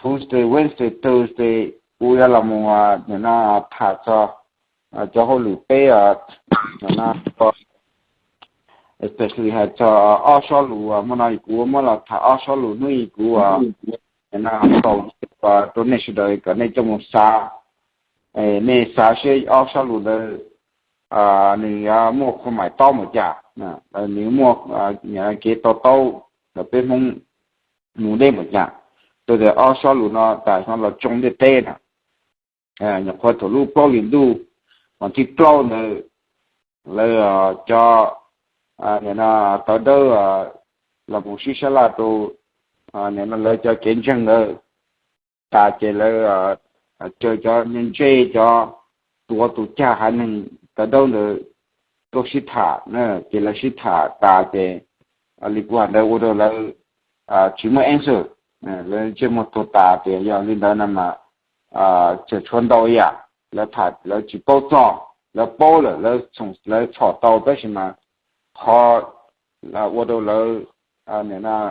Tuesday, Wednesday, Thursday, kuv yuav los mus nim no tham txog cov hauj lwm peb, nim no especially hais txog ob sob lus, muaj no kuv muab los tham ob sob lus hnub i kuv nim no tau rau nej sawv daws kom nej coj mus xav, nej xav seb ob sob lus ntawd nws yuav muaj qhov maim tob npaum cas, nws muaj kev to taub ntawm peb Hmoob mus deb npaum cas. Rau tias ob sob lus no tas no los tsoo ntiaj teb na, nyuam qhuav thaum lub plaub hlis ntuj, vas thib plaub ntawd, lawv cov nim no tawv dawb los mus sib sab laj rau nim no lawv cov kev ntseeg ntawd tas ces lawv caw cov ntse cov tuav tus cag haiv neeg tawv dawb ntawd tuaj sib tham, ces lawv sib tham tas ces li kuv hais ntawd ua rau lawv tsis muaj answer, lawv ntsej muag tuag tas tias yog li ntawd no mas tseem tshuav ntau yam lawv tham lawv tsis paub txog, lawv paub lawm, lawv txhom tau tab sis mas qhov ua rau lawv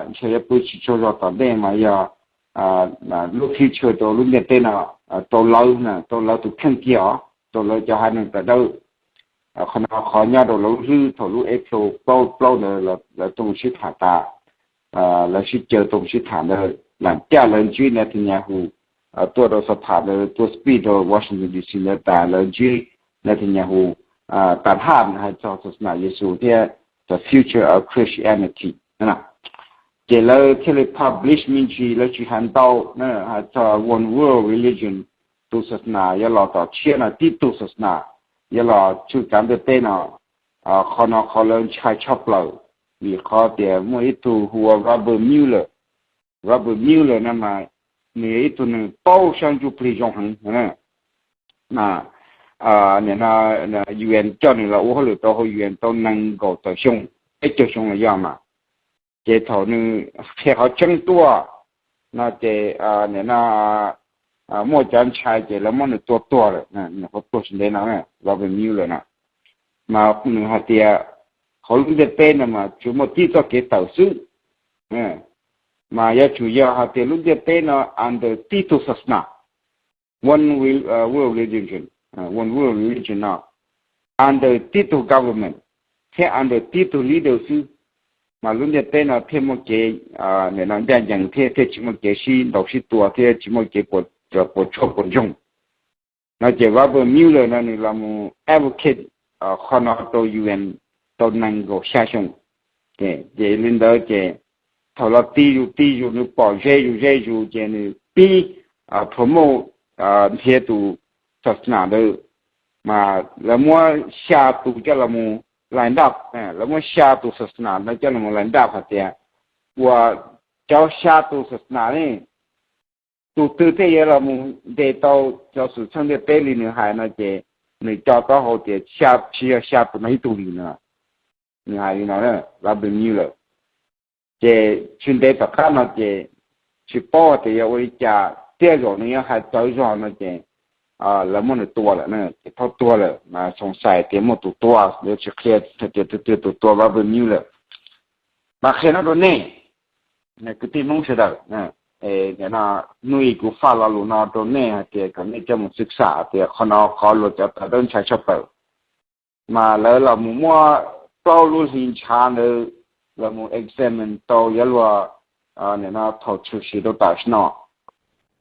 ntshe yuav pw tsis tsaug zog tom ntej mas yog lub future rau lub ntiaj teb no rau lawv, rau lawv tus kheej kiag os, rau lawv cov haiv neeg tawv dawb. Qhov no qhov nyob rau lawv lub hlwb thaum lub April plaub plaub ntawd lawv tuaj mus sib tham tas, lawv sib caw tuaj mus sib tham ntawd lam caj lawv ntsib Netanyahu tuaj rau xav tham ntawd tuaj speech rau Washington D C ntawd tas lawv ntsib Netanyahu tas haj hais txog xas nas Yexus thiab the future of Christianity. Ces lawv thiaj li publish me ntsis, lawv tsis hais ntau, hais txog one world religion, tus xas nas yuav los tom tshiab no tib tug xas nas yuav los tswj kav ntiaj teb no. Qhov no qhov lawv ntshai tshaj plaws, vim qhov tias muaj ib tug hu ua Robert Mueller. Robert Mueller no mas nws yog ib tug neeg paub sab ntsuj plig zoo heev. Nim no U N coj nws los ua hauj lwm rau hauv U N tau nees nkaum tawm xyoo, peb caug xyoo los yog mas, ces thaum nws qhia qhov tseeb tuaj no ces nim no muaj cov ntshai ces lawv muab nws tua tuag lawm, nws qhuav tuag tsis ntev no, Robert Mueller no. Mas nws hais tias hauv lub ntiaj teb no mas tsuas muaj tib txoj kev tawm xwb, mas yuav tsum yog hais tias lub ntiaj teb no under tib tug xas nas, one world religion, one world religion no under tib tug government thiab under tib tug leader xwb, mas lub ntiaj teb no thiaj muaj kev ncaj ncees thiab thiaj tsis muaj kev sib ntaus sib tua thiab tsis muaj kev puas tsuaj puas ntsoog. No ces Robert Mueller no nws los mus advocate qhov no rau U N tau nees nkaum xya xyoo. Ces li ntawd ces thaum los ti zus ti zus nws pom ze zus ze zus ces nws pib promote nrhiav tus xas nas ntawd, mas lawv muab xya tus coj los mus line up, lawv muab xya tus xas nas ntawd coj los mus line up hais tias uas cov xya tus xas nas ne, tus twg thiaj yuav los mus ntes tau cov xwm txheej ntiaj teb li nws hais no ces nws co taub hau tias xya, tsis yog xya tus no ib tug li no. Nws hais li no, Robert Mueller lawm. Ces tsis ntev tom qab no ces tsis paub tias yog ua li cas, tej zaum nws yuav hais txawv zog no ces lawv muab nws tua lawm, ces thaub tuag lawm mas xoo xais tias muaj tus tua, yuav tsis qhia tias twg tus tua Robert Mueller lawm. Mas qhia no rau nej kwv tij Hmoob sawv daws, hnub i kuv faj lo lus no rau nej hais tias kom nej coj mus xwm xam tias qhov no qhov luag cov tawv dawb ntshai tshaj plaws. Mas lawv los mus muab plaub lub hli ntshav ntawd los mus examine tau yuav luag nim no thaum tshwm sim rau tam sim no.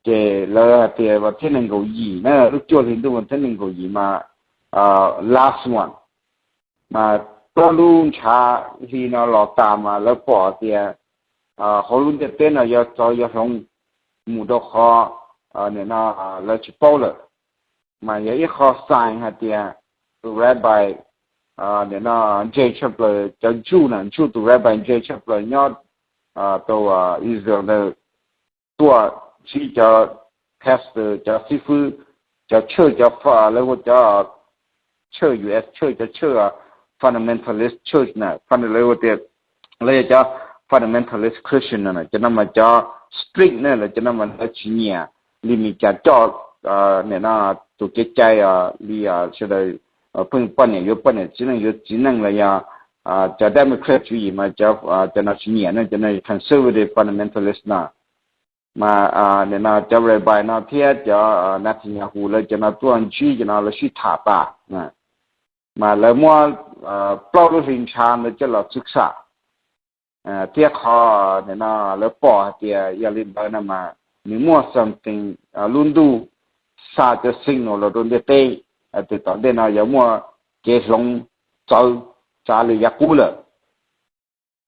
Ces lawv hais tias vas thib nees nkaum yim na, lub cuaj hli ntuj vas thib nees nkaum yim mas last one. Mas plaub lub ntshav hli no los tas mas lawv pom tias hauv lub ntiaj teb no yuav txawv yuav hloov mus rau qhov nim no lawv tsis paub lawm. Mas yog ib qho sign hais tias tus rabbi nim no ntse tshaj plaws, cov Jew na, Jew tus rabbi ntse tshaj plaws nyob rau Israel ntawd tuaj ntsib cov pastor, cov xib fwb, cov church, cov lawv hu cov church U S church, cov church fundamentalist church na, lawv hu tias lawv yog cov fundamentalist Christian no, cov no mas cov strict na, lawv cov no mas lawv tsis nyiam li Meskas coj nim no tus kev cai li sawv daws pheej poj niam yuav poj niam, txiv neej yuav txiv neej los yog cov Democrat tswv yim mas cov no tsis nyiam na, cov no conservative fundamentalist no. Mas nim no cov rabbi no thiab cov Netanyahu lawv cov no tuaj ntsib cov no lawv sib tham tas, mas lawv muab plaub lub hli ntsha ntawd coj los txhwb xam, thiab qhov nim no lawv pom hais tias yog li ntawd no mas nws muaj something, lub ntuj xa cov signal los rau ntiaj teb, tias tom ntej no yuav muaj kev hloov txawv tsav li yav qub lawm.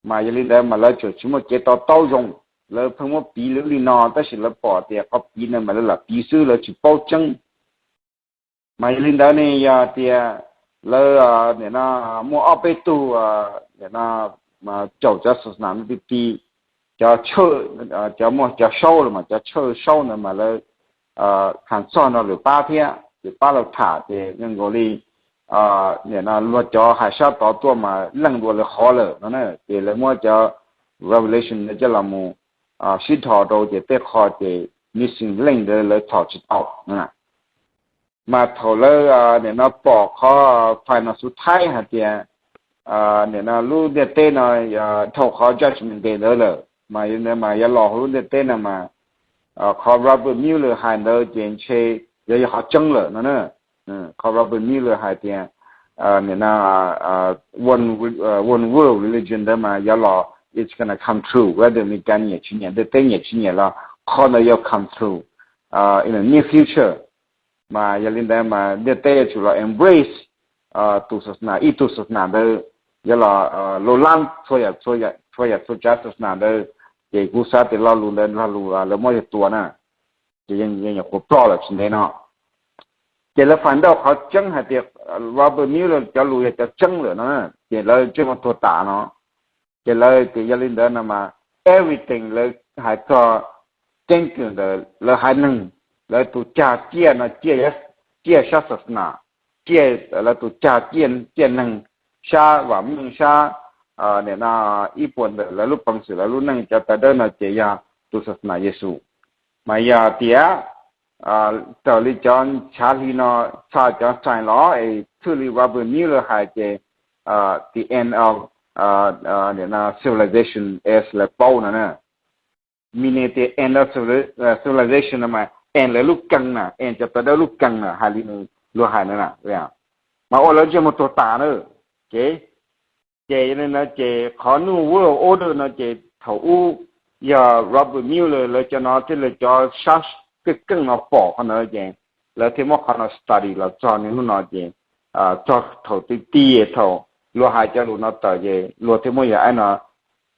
Mas yog li ntawd mas lawv tseem tsis muaj kev to taub zoo, lawv pheej muab piv li ub li no tab sis lawv pom tias qhov piv no mas lawv lam piv xwb, lawv tsis paub tseeb. Mas yog li ntawd ne yog tias lawv nim no muaj ob peb tug nim no caum cov xas nas no ti ti, cov church, cov muaj cov saub los mas cov church saub ntawd mas lawv khas txog no lwm pab thiab, lwm pab los tham ces zoo nkaus li nim no luag cov hais sab tod tuaj mas leej dua lawv qhov lawm no na, ces lawv muab cov revelation ntawd coj los mus sib dhos rau ces tej qho ces missing link ntawd lawv txhom tsis tau no. Mas thaum lawv nim no pom qhov final xu thaib hais tias nim no lub ntiaj teb no dhau qhov judgment day ntawd lawm mas, mas yuav los hauv lub ntiaj teb no mas qhov Robert Mueller hais ntawd ces ntshe yuav yog qhov tseeb lawm no na. Qhov Robert Mueller hais tias nim no one world religion ntawd mas yuav los, it's gonna come true whether Meskas nyiam tsis nyiam, ntiaj teb nyiam tsis nyiam los qhov ntawd yuav come true in the near future. Mas yog li ntawd mas ntiaj teb yuav tsum los embrace tus xas nas, ib tug xas nas ntawd yuav los lub lab txhua yam txhua tsav xas nas ntawd. Ces kuv xav tias lo lus ntawd lo lus lawv muab yog tua na, ces yeej nyuam qhuav ploj lawm tsis ntev no. Ces lawv find out qhov tseeb hais tias Robert Mueller cov lus yog cov tseeb lawm no, ces lawv ntsej muag tuag tas no. Ces lawv tias yog li ntawd no mas everything lawv hais txog keeb kwm ntawm lawv haiv neeg, lawv tus cag ciaj no ciaj sab xas nas, ciaj, lawv tus cag ciaj neeg sab vam meej sab nim no ib puas ntawm lawv lub peev xwm lawv lub neej cov tawv dawb no ces yog tus xas nas Yexus. Mas yog tias raws li cov ntshav hli no txhaj cov sign los es thwj li Robert Mueller hais ces the end of nim no civilization as lawv paub no na. Meaning tias end of civilization no mas end lawv lub keeg na, end cov tawv dawb lub keeg na, hais li luag hais no na. Mas ua lawv ntsej muag tuag tas na. Ces, ces li no ces qhov new world order no ces thaum ub yog Robert Mueller lawv cov no thiab lawv cov sab keej keej no pom qhov ntawd ces lawv thiaj muab qhov no study los txog niaj hnub no ces txog thaum ti ti thaum luag hais cov lus no tawm ces luag thiaj muab yog aib no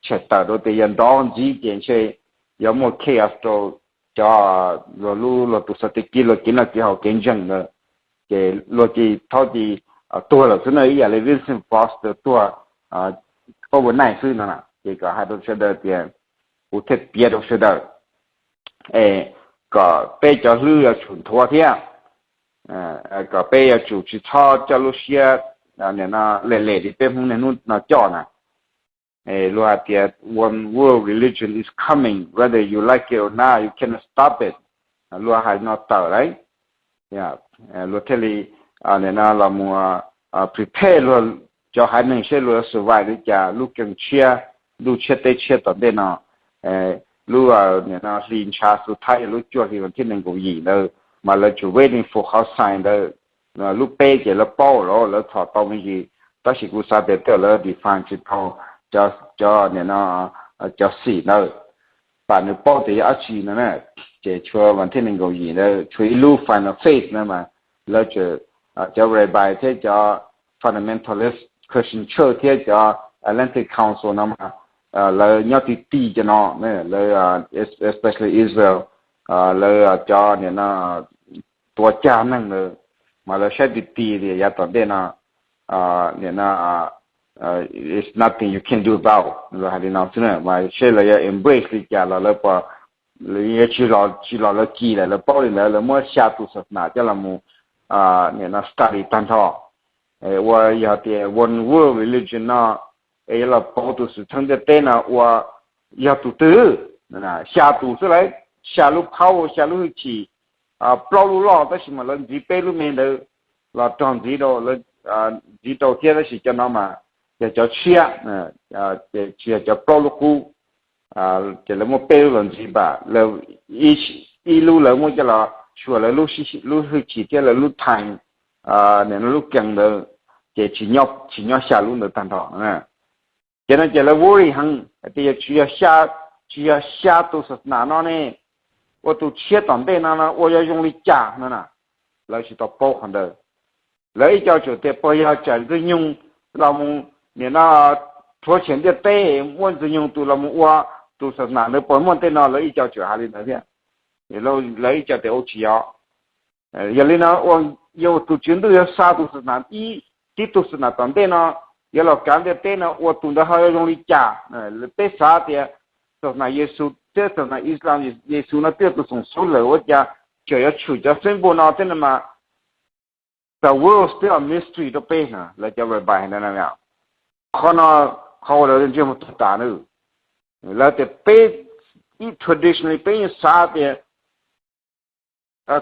tshem tawm rau tias yog nrov ntxiv ces ntshe yuav muaj chaos rau cov luag lub luag tus xav ti kiv luag kev noj kev haus kev ntseeg ntawd. Ces luag ces thaub ces tuag lawm xwb na, ib yam li Vincent Fox tuag overnight xwb no. Ces kom hais rau sawv daws tias, kuv thiaj piav rau sawv daws es kom peb cov hlwb yuav tsum nthuav thiab kom peb yuav tsum tsis txhob coj lub siab nim no lem lem li peb Hmoob niaj hnub no coj na. Luag hais tias one world religion is coming, whether you like it or not, you cannot stop it. Luag hais no tawm lauj, luag thiaj li nim no los mus prepare luag cov haiv neeg seb luag survive li cas lub keeb tshiab, lub tshiab teb tshiab tom ntej no. Lub nim no hli ntsha xu thaib yog lub cuaj hli vas thib nees nkaum yim ntawd mas lawv tsuas waiting for qhov sign ntawd, lub peb ces lawv paub lawm, lawv txhom tau me ntsis, tab sis kuv xav tias tej lawv define tsis tau cov nim no cov xim ntawd, pam nws paub tias yog dab tsi no na. Ces tshuav vas thib nees nkaum yim ntawd tshuav ib lub final phase no mas lawv tseem, cov rabbi thiab cov fundamentalist Christian church thiab cov Atlantic Council no mas lawv nyob ti ti cov no, lawv especially Israel, lawv cov nim no tua cag neeg ntawd mas lawv saib ti ti tias yav tom ntej no nim no it's nothing you can do about, lawv hais li no xwb na. Mas seb lawv yuav embrace li cas los lawv puas, yuav tsis los tsis los lawv kis lawm, lawv paub li ntawd lawv muab xya tus xas nas coj los mus nim no study tag nrho. Ua yog tias one world religion no es yuav los pauv tus xwm txheej ntiaj teb no ua yog tus twg? Xya tus xwb lauj, xya lub power, xya lub hwj chim, plaub lub loj, tab sis mas lawv ntxiv peb lub me ntawd los rog ntxiv rau, ntxiv rau thiab, tab sis cov no mas yog cov tshiab, tsis yog cov plaub lub qub. Ces lawv muaj peb lub los ntxiv npam, ib lub lawv muab coj los xyuas lawv lub hwj chim thiab lawv lub time, nim no lub kees ntawd, ces tsis nyob xya lub ntawd tag nrho. Ces no ces lawv worry heev hais tias yog tsis yog xya, tsis yog xya tus xas nas no ne, ua tus tshiab tom ntej no no ua yuav zoo li cas no na. Lawv tsis tau paub qhov ntawd. Lawv ib co tseem tias puas yog tsam Ntxwg Nyoog los mus nim no rhuav tshem ntiaj teb, muab Ntxwg Nyoog tus los mus ua tus xas nas ntawd puas muaj tej no, lawv ib co tseem hais li ntawd thiab. Lawv ib co tias ua tsis yog. Yog li no ua, yog tus Tswv Ntuj yog xa tus xas nas ib, tib tug xas nas tom ntej no yuav los kav ntiaj teb no ua tus ntawd ho yuav zoo li cas? Peb xav tias xas nas Yexus thiab xas nas Islam, Yexus no twb yog tus xoom xub lawm, ua cas tseem yuav tshwm cov symbol no thiab no mas, the world still a mystery rau peb no, lawv cov rabbi no. Qhov no, qhov uas lawv ntsej muag tuag tas na. Lawv tias peb, traditionally peb yeej xav tias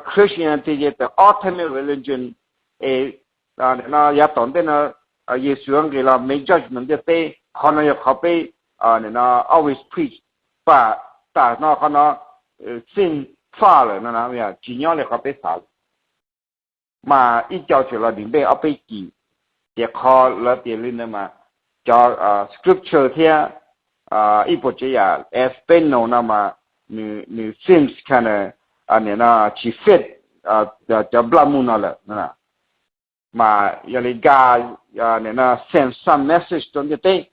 Christianity is the ultimate religion, es no yav tom ntej no Yexus nqis los make judgment ntiaj teb, qhov no yog qhov peb no always preach, but tam no qhov no seem far lawm no, tsis nyob li qhov peb xav lawm. Mas ib co tseem los debate ob peb cim, ces qhov lawv tias li ntawd mas cov scripture thiab ib puas tsav yam as peb no no mas nws seems kind of, nim no tsis fit cov nplaj muj no lawm. Mas yog li nkag nim no send some message rau ntiaj teb.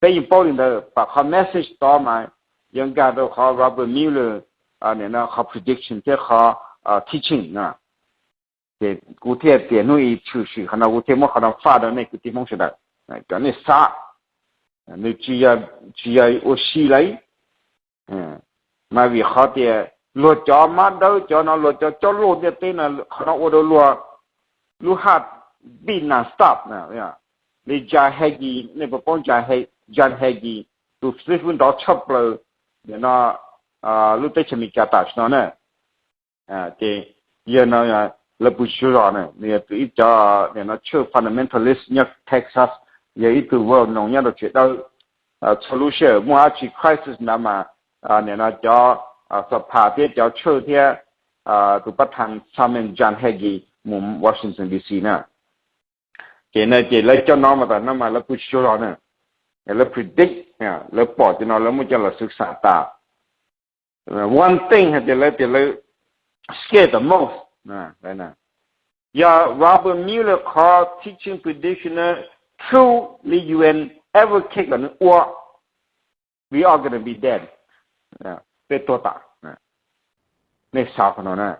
Peb yeej paub li ntawd, pam qhov message tod mas yuav nkag rau qhov Robert Mueller nim no qhov prediction thiab qhov teaching no. Ces kuv thiaj tias hnub ib tshwm sim qhov no kuv thiaj muab qhov no faj rau nej kwv tij Hmoob sawv daws, kom nej xav. Nws tsis yog ua si lawm, mas vim qhov tias luag cov mab dawb cov no, luag cov coj luaj ntiaj teb no, qhov no ua rau luag lub haj beat non-stop. Li John Hagee, nej puas paub John Hagee, tus xib fwb nrov tshaj plaws nim no lub teb chaws Amelikas tam sim no na? Ces yawg no lawv pw tsis tsaug zog na, nws yog tus ib cov nim no church fundamentalist nyob Texas, yog ib tug well known nyob rau tsev dawb. Txhua lub sij hawm muaj dab tsi crisis ntawd mas nim no cov xab phas thiab cov church thiab tus pab thas summon John Hagee mus Washington D C na. Ces no ces lawv cov no mas tam no mas lawv pw tsis tsaug zog na, lawv predict, lawv pom cov no lawv muab coj los xwv xam tas. One thing hais tias lawv tias lawv scared the most, yog Robert Mueller qhov teaching prediction no true li U N ever case kom nws ua, we all gonna be dead, peb tuag tas. Nej xav qhov no na.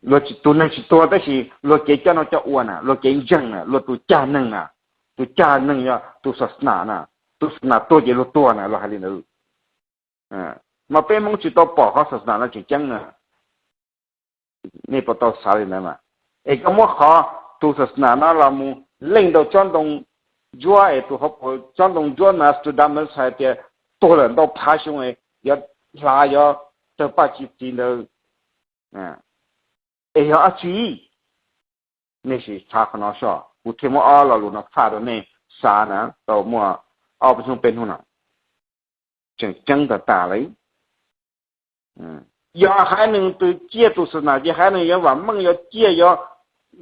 Luag tus neeg tsis tuag tab sis luag kev coj noj coj ua na, luag kev ntseeg na, luag tus cag neeg na, tus cag neeg yog tus xas nas na, tus xas nas tuag ces luag tuag na, luag hais li ntawd. Mas peb Hmoob tsis tau pom qhov xas nas no tseem ceeb na. Nej puas tau xav li ntawd mas? Es koj muab qhov tus xas nas no los mus leej rau tsob ntoo ntsuab es tus hauv paus tsob ntoo ntsuab Nostradamus hais tias tuag lawm ntau phav xyoo es yuav hlav yuav tawg paj tsi txiv ntawd, es yog dab tsi? Nej sim xav qhov no soj, kuv thiaj muab ob lo lus no faj rau nej xav na, tau muaj ob peb hnub peb hnub no tseem ceeb tas tas li. Yog haiv neeg twg ciaj tus xas nas ces haiv neeg yuav vam meej, yuav ciaj, yuav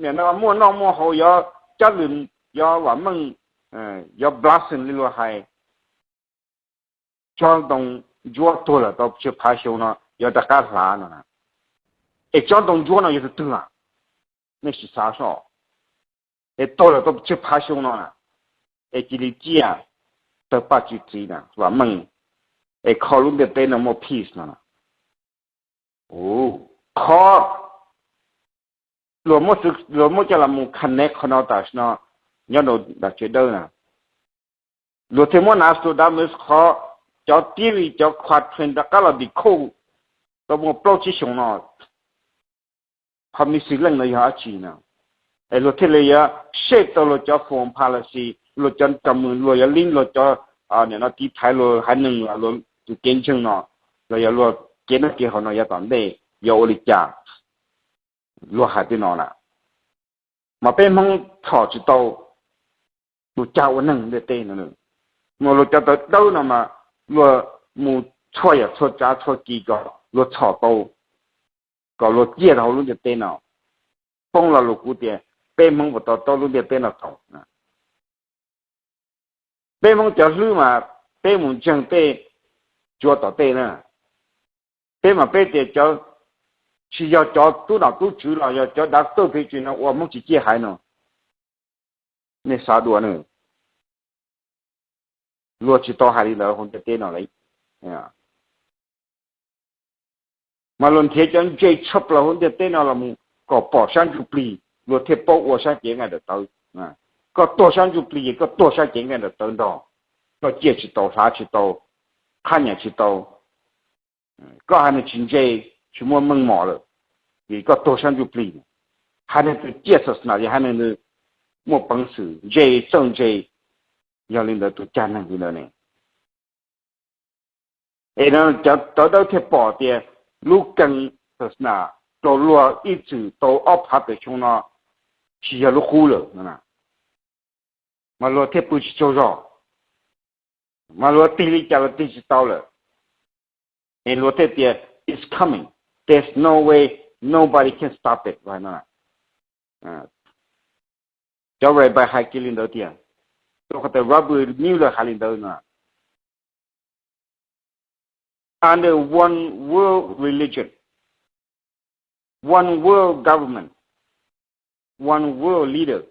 nim no muaj noj muaj haus, yuav cab lwm, yuav vam meej, yuav blessing li luag hais. Tsob ntoo ntsuab tuag lawm tau tsw phav xyoo no yuav rov qab hlav no, es tsob ntoo ntsuab no yog tus twg? Nej sim xav soj, es tuag lawm tau tsw phav xyoo no na, es cia li ciaj, tawg paj tsi txiv na, vam meej, es kho lub ntiaj teb no muaj peace no. Qhov luag muab coj los mus connect qhov no tam sim no nyob rau nram tsev dawb na, luag thiaj muab Nostradamus qhov cov theory cov quadrant rov qab los decode tau muaj plaub tsib xyoos no, qhov missing link no yog dab tsi no, es luag thiaj li yuav shape tau luag cov foreign policy, luag cov kam mws, luag yuav link luag cov nim no tiv thaiv luag haiv neeg, luag tus kev ntseeg no, los yog luag kev noj kev haus no yav tom ntej yuav ua li cas. Luag hais tej no na, mas peb Hmoob txhom tsis tau tus cag ua neeg ntiaj teb no. Mas luag cov tawv dawb no mas luag mus txhua yam txhua tsav txhua kis kom luag txhom tau, kom luag ciaj tau hauv lub ntiaj teb no. Poob lo lus kuv tias peb Hmoob puas tau taub lub ntiaj teb no tau? Peb Hmoob cov hlwb mas peb mus ntseeg tej tsuav tom tej na. Peb mas peb tias cov, tsis yog cov tub nom tub tswv los yog cov dav txawj phem tsis no ua Hmoob tsis ciaj haiv no. Nej xav dua ne, luag tsis tau hais li ntawd hauv ntiaj teb no li. Mas luag nrhiav cov ntse tshaj plaws hauv ntiaj teb no los mus kom pom sab ntsuj plig, luag thiaj paub ua sab cev nqaij daim tawv. Koj tuag sab ntsuj plig ces koj tuag sab cev nqaij daim tawv nrog, koj ciaj tsis tau, hlav tsis tau, qhab nyam tsis tau. Koj haiv neeg tsis ntse, tsis muaj meej mom lawm, vim koj tuag sab ntsuj plig. Haiv neeg twg ciaj xas nas, haiv neeg twg muaj peev xwm ntse, txawj ntse, yog li ntawd tus cag neeg li ntawd ne. Es cov tawv dawb thiaj pom tias lub keeg xas nas rau luag ib txwm tau ob phav tawm xyoo no tsis yog lub qub lawm, mas luag thiaj pw tsis tsaug zog, mas luag tig li cas los tig tsis tau lawm. Es luag thiaj tias it's coming, there's no way, nobody can stop it. Cov rabbi hais kiag li ntawd tiag, rau qhov tias Robert Mueller hais li ntawd no. Under one world religion, one world government, one world leader,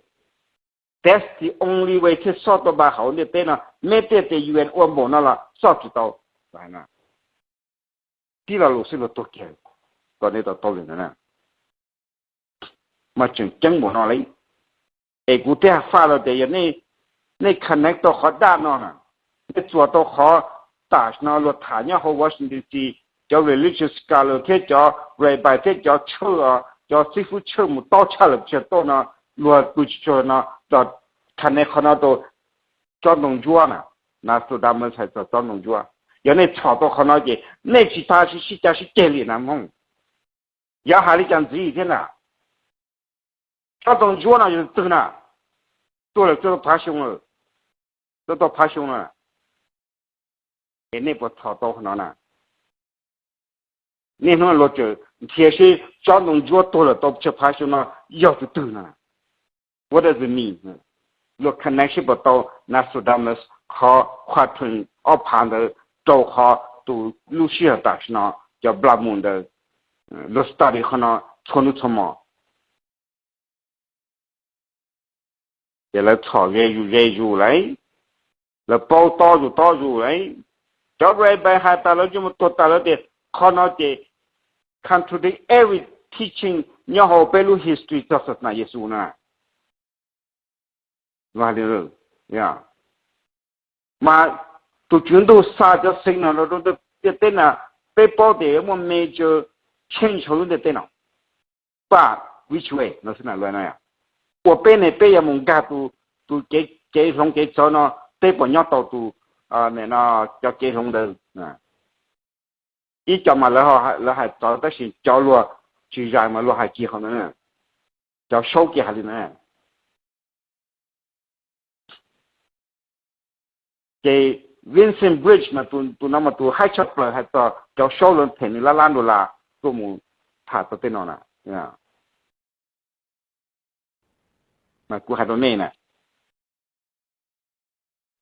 that's the only way thiaj soj tau npa hauv ntiaj teb no. Meb tej tias U N ua npaum no los soj tsis tau. Tib lo lus xwb luag tuag kiag, kom nej tau taub li ntawd na. Mas tseem ceeb npaum no li. Es kuv thiaj faj los tias yog nej connect tau qhov daj no na, nej txuas tau qhov tam sim no luag tham nyob hauv Washington D C, cov religious scholar thiab cov rabbi thiab cov church, cov xib fwb church mus tob tshaj lawm tsag tuaj no, luag pw tsis tsaug no, los connect qhov no rau tsob ntoo ntsuab na. Nostradamus hais txog tsob ntoo ntsuab. Yog nej txhom tau qhov no ces nej tsis tas sib cav sib ceg li na Hmoob. Yuav hais li cas ntxiv thiab na? Tsob ntoo ntsuab no yog tus twg na? Tuaj lawm txog phav xyoo lawm, txog tau phav xyoo na. Es nej puas txhom tau qhov no na? Niaj hnub luag tseem nrhiav seb tsob ntoo ntsuab tuag lawm tau tsawg phav xyoo no yog tus twg no. What does it mean? Luag connect seb puas tau Nostradamus qhov qhua theem ob phav ntawd rau qhov tus lub sij hawm tam sim no cov blood moon ntawd, luag study qhov no txhua hnub txhua hmo. Ces lawv txhom ze zus ze zus lawm, lawv paub tob zus tob zus lawm. Cov rabbi hais tas lawv yeej mus tuag tas lawv tias qhov no ces contradict every teaching nyob hauv peb lub history txog xas nas Yexus na. Mas tus Tswv Ntuj xa cov xeev no rau ntiaj teb na, peb paub tias yuav muaj major change hauv lub ntiaj teb no. But which way no xwb na, ua peb ne peb yuav mus nkag tus, tus kev hloov kev txawv no, peb puas nyob tau tus, cov kev hloov ntawd. Ib co mas lawv hais txawv tab sis cov luag tsis zais mas luag hais kiag qhov ntawd, cov saub kiag hais li ntawd. Ces Vincent Bridge mas tus no mas tus haib tshaj plaws hais txog cov saub lawv them nws lab lab dollar tuaj mus tham txog tej no na. Mas kuv hais rau nej na,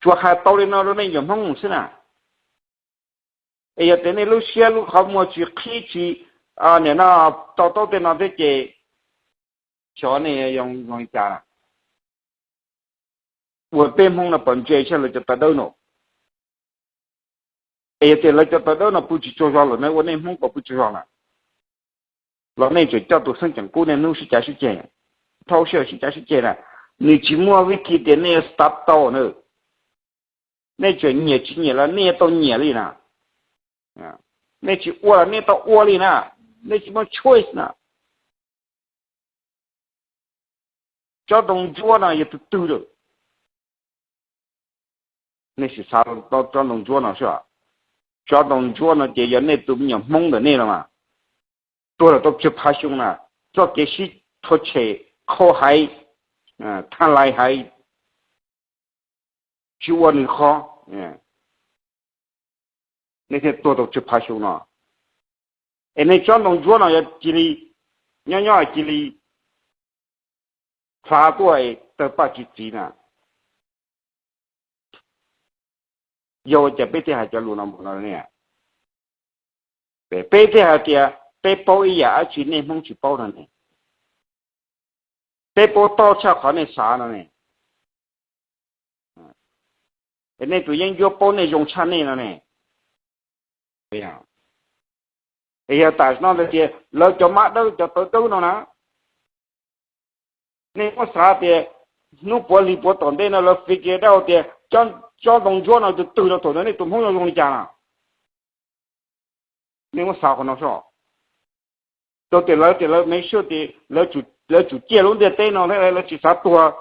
tsuas hais tau li no rau nej cov Hmoob xwb na. Es yog tias nej lub siab lub qhov muag tsis qhib tsis, nim no tau taub tej no thiab ces xyov nej zoo li cas. Ua peb Hmoob no pom ntse tshaj lawv cov tawv dawb no. Es yog tias lawv cov tawv dawb no pw tsis tsaug zog lawm na, ua nej Hmoob puas pw tsaug zog na? Los nej tseem coj tus xeeb ceem qub niaj hnub sib cav sib ceg, thaub sij hawm sib cav sib ceg na. Nws tsis muaj vib thi tias nej yuav stop tau na. Nej tseem nyiam tsis nyiam los nej yuav tau nyiam li na. Nej tsis ua los nej tau ua li na. Nej tsis muaj choice na. Tsob ntoo ntsuab no yog tus twg lawm? Nej sim xav tsob ntoo ntsuab no seb. Tsob ntoo ntsuab no ces yog nej tus me nyuam Hmoob ntawm nej los mas, tuag lawm tau tsawg phav xyoo na, txoj kev sib rhuav tshem, qhau haiv, thaj lais haiv, tsis ua nws qhov. nej thiaj tuag tau tsawg phav xyoo no. Es nej tsob ntoo ntsuab no yog cia li, nyob nyob cia li plhav tuaj es tawg paj tsis txiv na. Yog ua cas peb thiaj hais cov lus no npaum no ne? Peb thiaj hais tias peb paub ib yam dab tsi nej Hmoob tsis paub no ne? Peb paub toj tshaj qhov nej xav no ne. Es nej tus yeeb ncuab paub nej zoo tshaj nej no ne. Es yog tam no tias lawv cov mab dawb cov tawv dawb no na, nej muab xav tias hnub puav hli puav tom ntej no lawv figure out tias tsob ntoo ntsuab no tus twg los thaum ntawd nej tus Hmoob yuav zoo li cas na? Nej muab xav qhov no soj. Rau tias lawv tias lawv make sure tias lawv tsum ciaj lub ntiaj teb no thiab lawv tsis xav tuag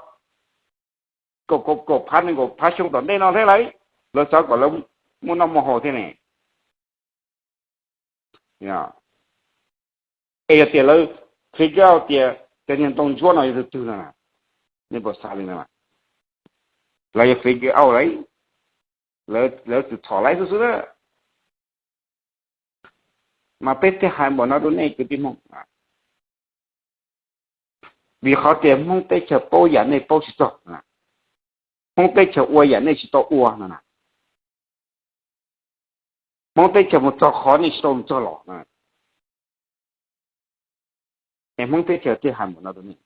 kaum kaum phav nees nkaum phav xyoo tom ntej no thiab lawv, lawv xav kom lawv muaj noj muaj haus thiab ne. Es yog tias lawv figure out tias cov niag ntoo ntsuab no yog tus twg no, nej puas xav li no? Lawv yuav figure out lawm, lawv txwm txhom lawv xwb xwb na. Mas peb thiaj hais npaum no rau nej kwv tij Hmoob, vim qhov tias Hmoob teb chaws paub yam nej paub tsis txog, Hmoob teb chaws ua yam nej tsis tau ua no na, Hmoob teb chaws mus txog qhov nej tsis tau mus txog los. Es Hmoob teb chaws thiaj hais npaum no rau nej,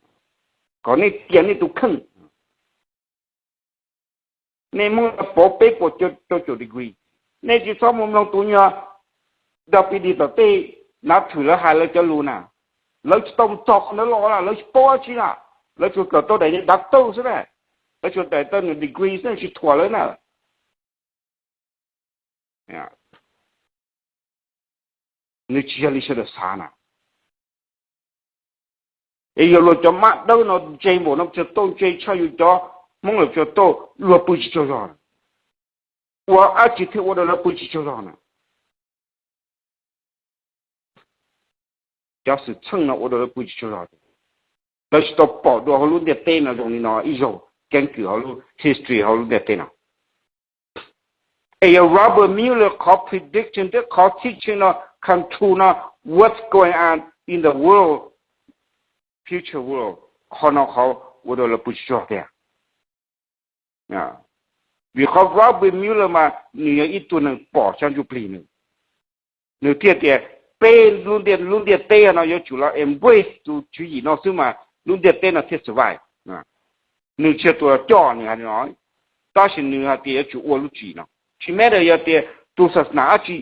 kom nej tiam nej tus kheej. Nej Hmoob yog pov peb puas rau caum degree, nej tsis txhob mus mloog tus nyuag dog pis dis tom tej nav thwm lawv hais lawv cov lus na. Lawv tsis tau mus txog qhov ntawd los na, lawv tsis paub dab tsi na. Lawv tsuas kawm tau daim niag dav tawj xwb na, lawv tsuas daim tawj nws degree xwb tsis thuam lawv na. Nws tsis yog li sawv daws xav na. Es yog luag cov mab dawb no ntse npaum no, tsuas tau ntse tshaj yus cov Hmoob lawm tsuas tau luag pw tsis tsaug zog, ua dab tsi thiaj ua rau lawv pw tsis tsaug zog na. Cov xwm txheej no ua rau lawv pw tsis tsaug zog, lawv tsis tau pom dua hauv lub ntiaj teb no zoo li no ib zaug keeb kwm hauv lub history hauv lub ntiaj teb no. Es yog Robert Mueller qhov prediction thiab qhov teaching no come true no, what's going on in the world, future world, qhov no qhov ua rau lawv pw tsis tsaug tiag. Vim qhov Robert Mueller mas nws yog ib tug neeg pom sab ntsuj plig nws, nws thiaj tias peb lub ntiaj, lub ntiaj teb no yuav tsum los embrace tus tswv yim no xwb mas lub ntiaj teb no thiaj survive. Nws tsis yog tus los coj nws hais no, tab sis nws hais tias yuav tsum ua lub tswv yim no. Tsis matter yog tias tus xas nas dab tsi,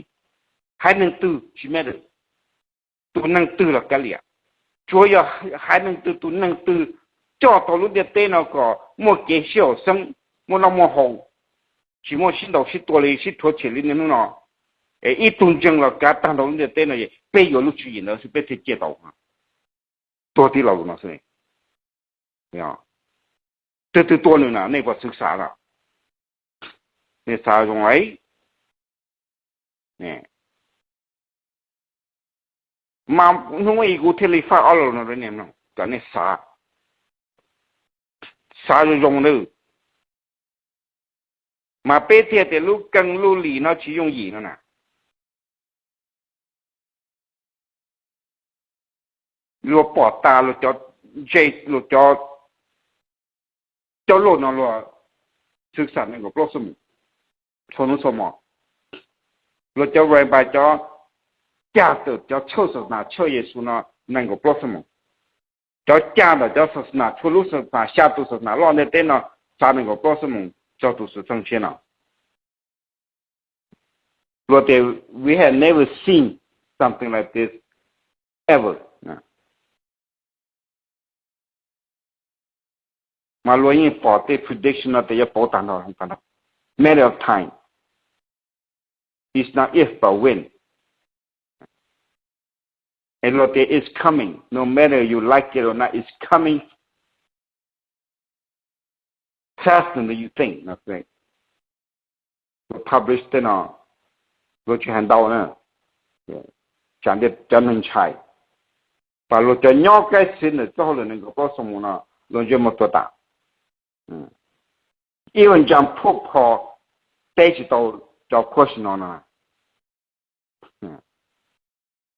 haiv neeg twg tsis matter, tus neeg twg los kav liam, tsuav yog haiv neeg twg tus neeg twg coj tau lub ntiaj teb no kom muaj kev sib haum xeeb, muaj noj muaj haus, tsis muaj sib ntaus sib tua li sib rhuav tshem li niaj hnub no, es ib tug ntseeg los kav tag nrho lub ntiaj teb no, peb yuav lub tswv yim ntawd xwb peb thiaj ciaj tau. Tuag tib lo lus no xwb. Twg twg tua nws na, nej puas xwv xav na? Nej xav zoo lawm. Mas hnub ib kuv thiaj li faj ob lo lus no rau nej mloog kom nej xav, xav zoo zoo nawb. Mas peb thiaj tias lub keeb lub lim no tsis yooj yim no na. Luag pom tas luag cov ntse, luag cov coj luaj no luag xwv xam nees nkaum plaub xuab moos txhua hnub txhua hmo. Luag cov rabbi cov cag tawm cov tshawj xas nas tshawj Yexus no nees nkaum plaub xuab moos. Cov cag ntawm cov xas nas txhua lub xas nas xya tus xas nas loj ntiaj teb no xav nees nkaum plaub xuab moos txog tus xwm txheej tshiab no. Luag tias we have never seen something like this ever. Mas luag yeej pom tej prediction no tias yuav pauv tag nrho, tag nrho. Matter of time. It's not if but when. Es luag tias it's coming, no matter you like it or not, it's coming faster than you think. Luag publish tej no, luag tsis hais ntau na, tsam cov neeg ntshai. Pas luag cov nyob kaib xiv ntawm txoj hauj lwm nees nkaum plaub xuab moos no, luag ntsej muag tuag tas. Even John Pope ho teb tsis tau cov question no no.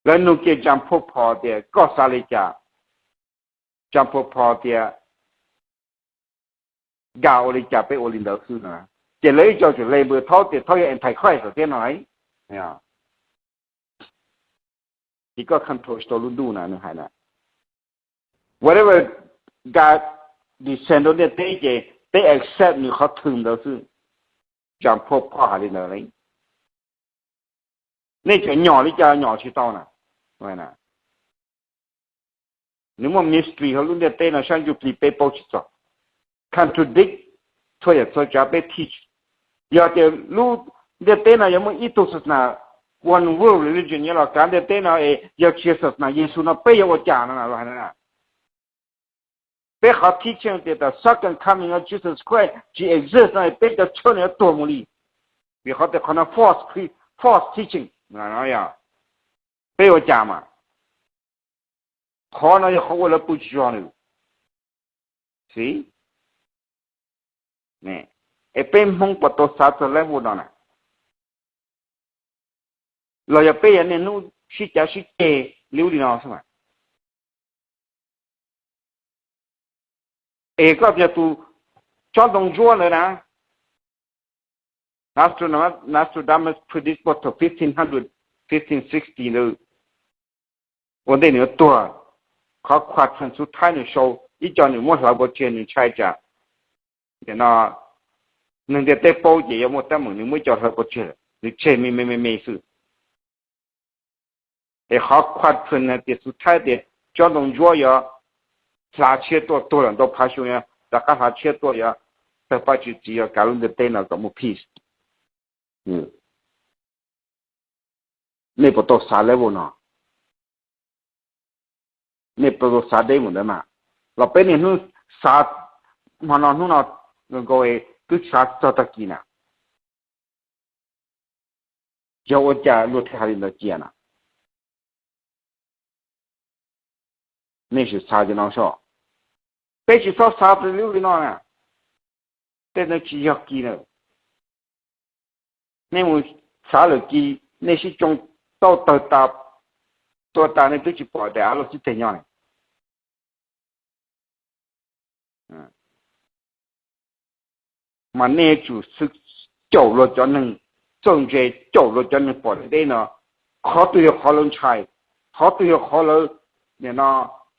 Lawv nug kiag Jean Paul Pho tias koj xav li cas? Jean Paul Pho tias, Nkag ua li cas peb ua li ntawd xwb no. Ces lawv ib co tseem label Thaub tias Thaub yog antichrist thiab no. Ces koj control tsis tau lub ntuj na, nws hais na. Whatever God descend rau ntiaj teb ces peb accept nws qhov thwm ntawd xwb. Jean Paul Pho hais li ntawd li. Nej tseem nyom li cas nyom tsis tau na. Nws muaj mystery hauv lub ntiaj teb no sab ntsuj plig peb paub tsis txog, contradict txhua yam txhua tsav peb teach. Yog tias lub ntiaj teb no yog muaj ib tug xas nas, one world religion nyob los kav ntiaj teb no es yog tsis yog xas nas Yexus no peb yuav ua cas no na? Peb qhov teaching tias the second coming of Jesus Christ tsis exist no peb cov church no yuav tuag mus li, vim qhov tias qhov no false, false teaching. Peb ua cas mas, qhov no yog qhov ua lawv pw tsis tsaug nws. Xij, es peb Hmoob puas tau xav txog level no na? Los yog peb yog niaj hnub sib cav sib ceg li ub li no xwb mas? Es koj yog tus tsob ntoo ntsuab ntawd na, Nostradamus predict thaum fifteen hundred, fifteen sixty ntawd, ua ntej nws yuav tuag, qhov quadrant xub thawj nws sau ib co nws muab hlawv pov tseg, nws ntshai tsam no neeg ntiaj teb paub ces yuav muaj teeb meem, nws muab ib co hlawv pov tseg, nws tseg me me me me xwb. Es qhov quadrant hais tias xub thawj tias tsob ntoo ntsuab yuav hlav tshiab tuaj, tuag lawm ntau phav xyoo yuav rov qab hlav tshiab tuaj, yuav tawg paj tswv txiv, yuav kav lub ntiaj teb no kom muaj peace. Nej puas tau xav level no? Nej puas tau xav deb mus ntawd mas? Los peb niaj hnub xav, hmo no hnub no nkaus twb xav txog tag kis na. Yog ua cas luag thiaj hais li ntawd cia na? Nej sim xav cov no soj. Peb tsis txhob xav li ub li no na. Tej no tsis yog kis na. Nej mus xav lawm kis nej sib tsoo tau tawg tas, tuag tas nej twb tsis pom daim av luaj xib teg nyob li. Mas nej tsum xwb caum luag cov neeg txawj ntse, caum luag cov neeg pom deb no, qhov twg yog qhov lawv ntshai, qhov twg yog qhov lawv, nim no,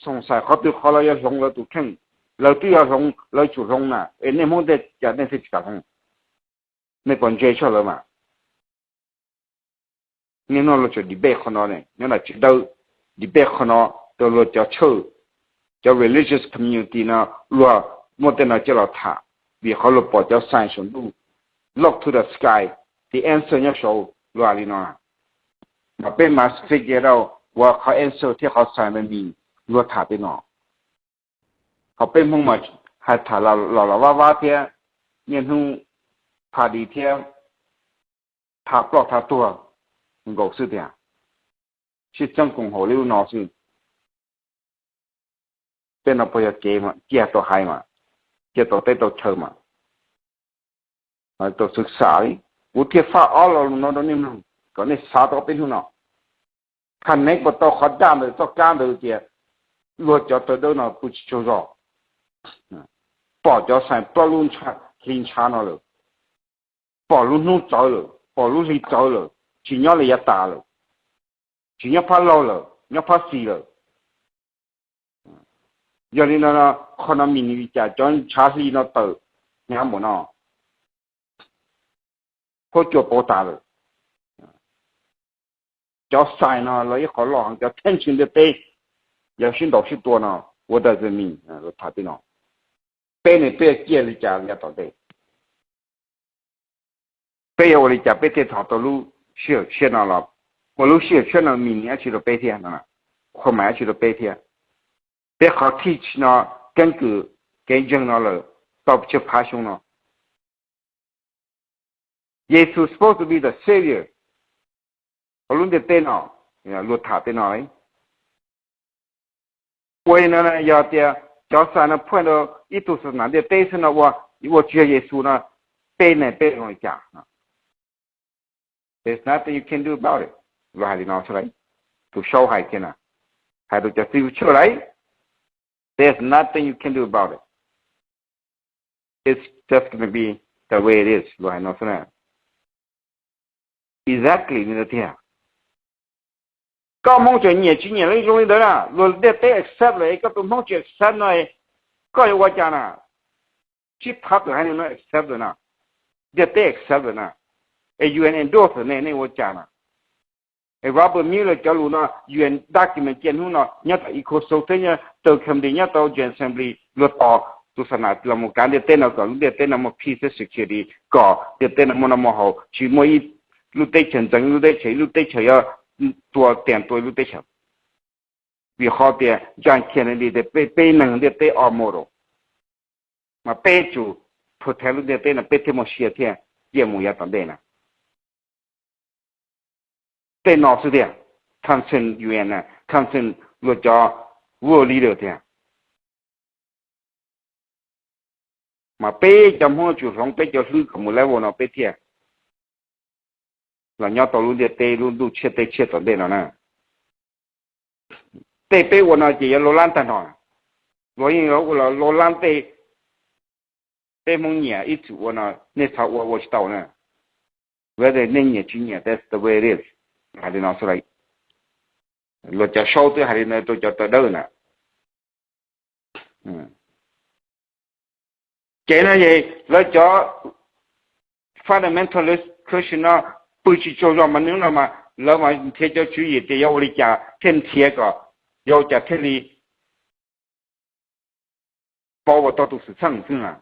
xoom xais, qhov twg qhov lawv yuav hloov lawv tus kheej, lawv twb yuav hloov, lawv tsum hloov na, es nej Hmoob tej cas nej thiaj tsis kam hloov? Nej pom ntse tshaj lawv mas. Niaj hnub luag tseem debate qhov no ne, nyob nram tsev dawb, debate qhov no rau luag cov church, cov religious community no, luag muab tej no coj los tham, vim qhov luag pom cov sign saum ntuj, look to the sky, the answer nyob saud, luag li no. Mas peb mas figure out ua qhov answer thiab qhov sign me mis, luag tham tej no. Ho peb Hmoob mas hais tham los los vab vab thiab, niaj hnub tham di thiab, tham ploj tham tuag nkaus xwb tiag. Sib txeeb koom haum li ub no xwb. Tej no puas yog kev mas cia tau hais mas, cia tau teb tau chaw mas, tau xwm xam li. Kuv thiaj faj ob lo lus no rau nej mloog kom nej xav tau peb hnub no. Tham neeb puas tau qhov daj ntawm txoj kab ntawd tias luag cov tawv dawb no pw tsis tsaug zog, pom cov sign ploj lub hli ntshav no lawm, pom lub hnub txawv lawm, pom lub hli txawv lawm, tsis nyob li yav tas lawm, tsis nyob phab laug lawm, nyob phab xis lawm. Yog li no, qhov no mis nim li cas cov ntshav hli no tawm hnyav npaum no, huab cua pauv tas lawm. Cov sign no los ib qho loj heev, cov tension ntiaj teb, yog sib ntaus sib tua no, what does it mean? Tham tej no, peb ne peb yuav ciaj li cas yav tom ntej? Peb yuav ua li cas peb thiaj thov tau lub sij hawm tshiab no los, ua lub sij hawm tshiab no mis nim dab tsi rau peb thiab, qhua mais dab tsi rau peb thiab? Peb qhov teach no, keeb kwm kev ntseeg no lawm tau tsawg phav xyoo no. Yexus supposed to be the savior hauv lub ntiaj teb no, luag tham tej no. Ua li no yog tias cov sign no point rau ib tug xas nas ntiaj teb xwb no, ua tsis yog Yexus no, peb ne peb zoo li cas? There's nothing you can do about it. Luag hais li no xwb lauj. Tus sau hais tiag na, hais rau cov xib hwb tshaj lauj. There's nothing you can do about it. It's just gonna be the way it is. Luag hais no xwb na. Exactly li ntawd tiag. Koj Hmoob tseem nyiam tsis nyiam li zoo li ntawd na, luag ntiaj teb accept lawm es koj tus Hmoob tsis accept no, koj yuav ua cas na? Sib thab tus haiv neeg no accept lawm na, ntiaj teb accept lawm na, es U N endorse ne, nej ua cas na? Es Robert Mueller cov lus no, U N document cia hnub no nyob tau Ecosoc thiab nyob tau Committee, nyob tau General Assembly, luag tos tus xa nas los mus kav ntiaj teb no kom lub ntiaj teb no muaj peace thiab security, kom ntiaj teb no muaj noj muaj haus, tsis muaj ib lub teb chaws ntxeev ib lub teb chaws, ib lub teb chaws yuav tua tias tua ib lub teb chaws. Vim qhov tias John Kennedy tias peb, peb neeg ntiaj teb all mortal, mas peb tsum protect lub ntiaj teb no peb thiaj muaj sia thiaj ciaj mus yav tom ntej na. Tej no xwb tiag, concern U N, concern luag cov world leader tiag. Mas peb cov Hmoob tsum hloov peb cov hlwb kom mus level no peb thiaj los nyob tau lub ntiaj teb lub ntuj tshiab teb tshiab tom ntej no na. Tej peb ua no ces yuav luaj lab tag nrho. Luag yeej yuav ua luaj lab tej peb Hmoob nyiam ib txwm ua no, nej txhob ua, ua tsis tau na. Whether nej nyiam tsis nyiam, that's the way it is. Hais li no xwb, luag cov sau twb hais li no rau cov tawv dawb na. Ces no es lawv cov fundamentalist Christian no pw tsis tsaug zog mas hnub no mas lawv mas nrhiav cov tswv yim tias yuav ua li cas thiaj nrhiav kom, yuav ua cas thiaj li pauv ua tau tus xwm txheej xwb na.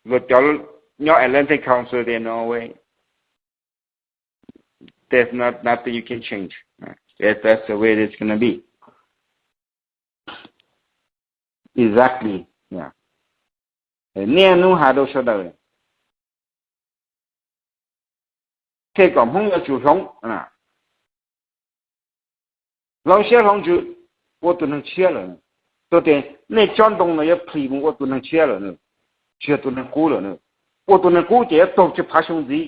Luag cov nyob Atlantic Council tias no way, there's not, nothing you can change. That's the way it's gonna be. Exactly. Niaj hnub hais rau sawv daws, thiaj kom Hmoob yuav tsum hloov, hloov siab hloov ntsws, ua tus neeg tshiab lawm. Txog tias nej tsob ntoo no yuav plhis mus ua tus neeg tshiab lawm, tsis yog tus neeg qub lawm. Ua tus neeg qub ces yuav tuag tsw phav xyoo ntxiv.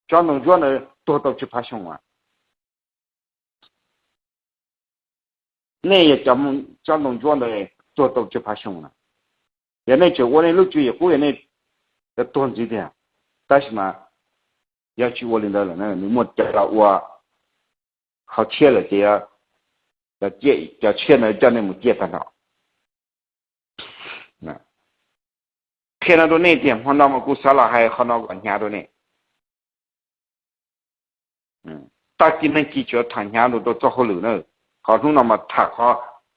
Tsob ntoo ntsuab ntawd tuag tau tsw phav xyoo as. Nej yog cov tsob ntoo ntsuab ntawd tuag tau tsw phav xyoo na. Yog nej tseem ua nej lub tswv yim qub yog nej yuav tuag ntxiv tiag. Tab sis mas yog tsis ua li ntawd lawm na, nws muaj cov los ua qhov tshiab lawm ces cov tshiab ntawd coj nej mus ciaj tag nrho. Qhia no rau nej tias hmo no mas kuv xav los hais qhov no kom hnyav rau nej. Tag kis neeg kis tsuas tham hnyav rau txoj hauj lwm na, qhov hnub no mas tham qhov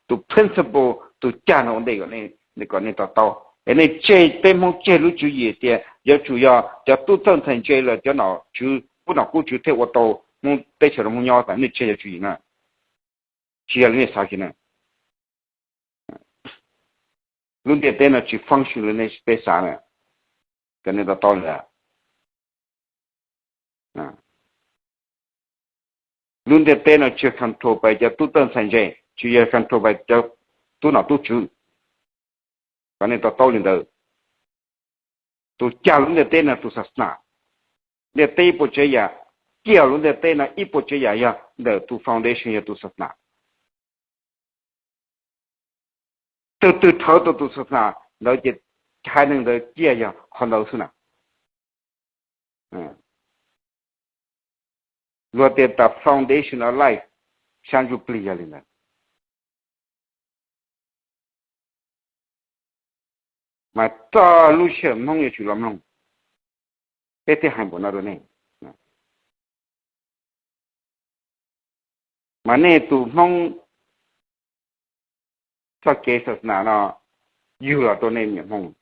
tus principle, tus cag no ua ntej kom nej to taub. Es nej tseg, peb Hmoob tseg lub tswv yim tias yuav tsum yog cov tub txawj ntxhais ntse los cov nom tswv, qub nom qub tswv thiaj ua tau Hmoob teb chaws rau Hmoob nyob, nej tseg cov tswv yim na. Tsis yog li nej xav kiag na. Lub ntiaj teb no tsis function li nej peb xav na. Kom nej to taub lawm. Lub ntiaj teb no tsis yog control by cov tub txawj ntxhais ntse, tsis yog control by cov tub nom tub tswv. Kom nej to taub li ntawd. Tus cag lub ntiaj teb no tus xa nas. Ntiaj teb ib puas tsav yam, cag lub ntiaj teb no ib puas tsav yam yog ntawm tus foundation yog tus xa nas. Tus twg rhawv tau tus xa nas ntawd ces haiv neeg ntawd ciaj yog qhov ntawd xwb na. Luag tias the foundation of life, sab ntsuj plig yog li ntawd. Mas txog lub sij hawm Hmoob yuav tsum los mloog, peb thiaj hais npaum no rau nej. Mas nej tus Hmoob txoj kev xa nas no yug los rau nej niam Hmoob,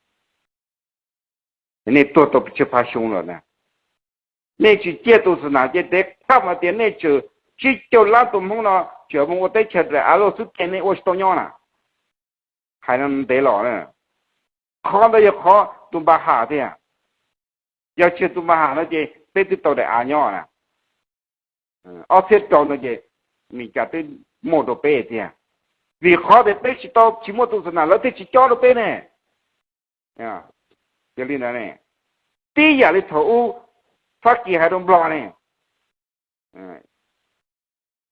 nej tuag tau tsw phav xyoo lawm na. Nej tsis ciaj tus xa nas ces tes qab mas tias nej tseem tsib caug lab tus Hmoob no tseem mus ua teb chaws daim av loj xwb ces nej ua tsis tau nyob na. Hais no ntev los na. Qhov ntawd yog qhov tus npa ham tiag. Yog tsis yog tus npa ham no ces peb twb tau daim av nyob na. Ob txhiab rau no ces Meskas twb muaj rau peb tiag. Vim qhov tias peb tsis tau, tsis muaj tus xa nas lawv thiaj tsis cob rau peb ne. Yog li ntawd ne, tib yam li thaum ub Fab Kis hais rau Nplog ne,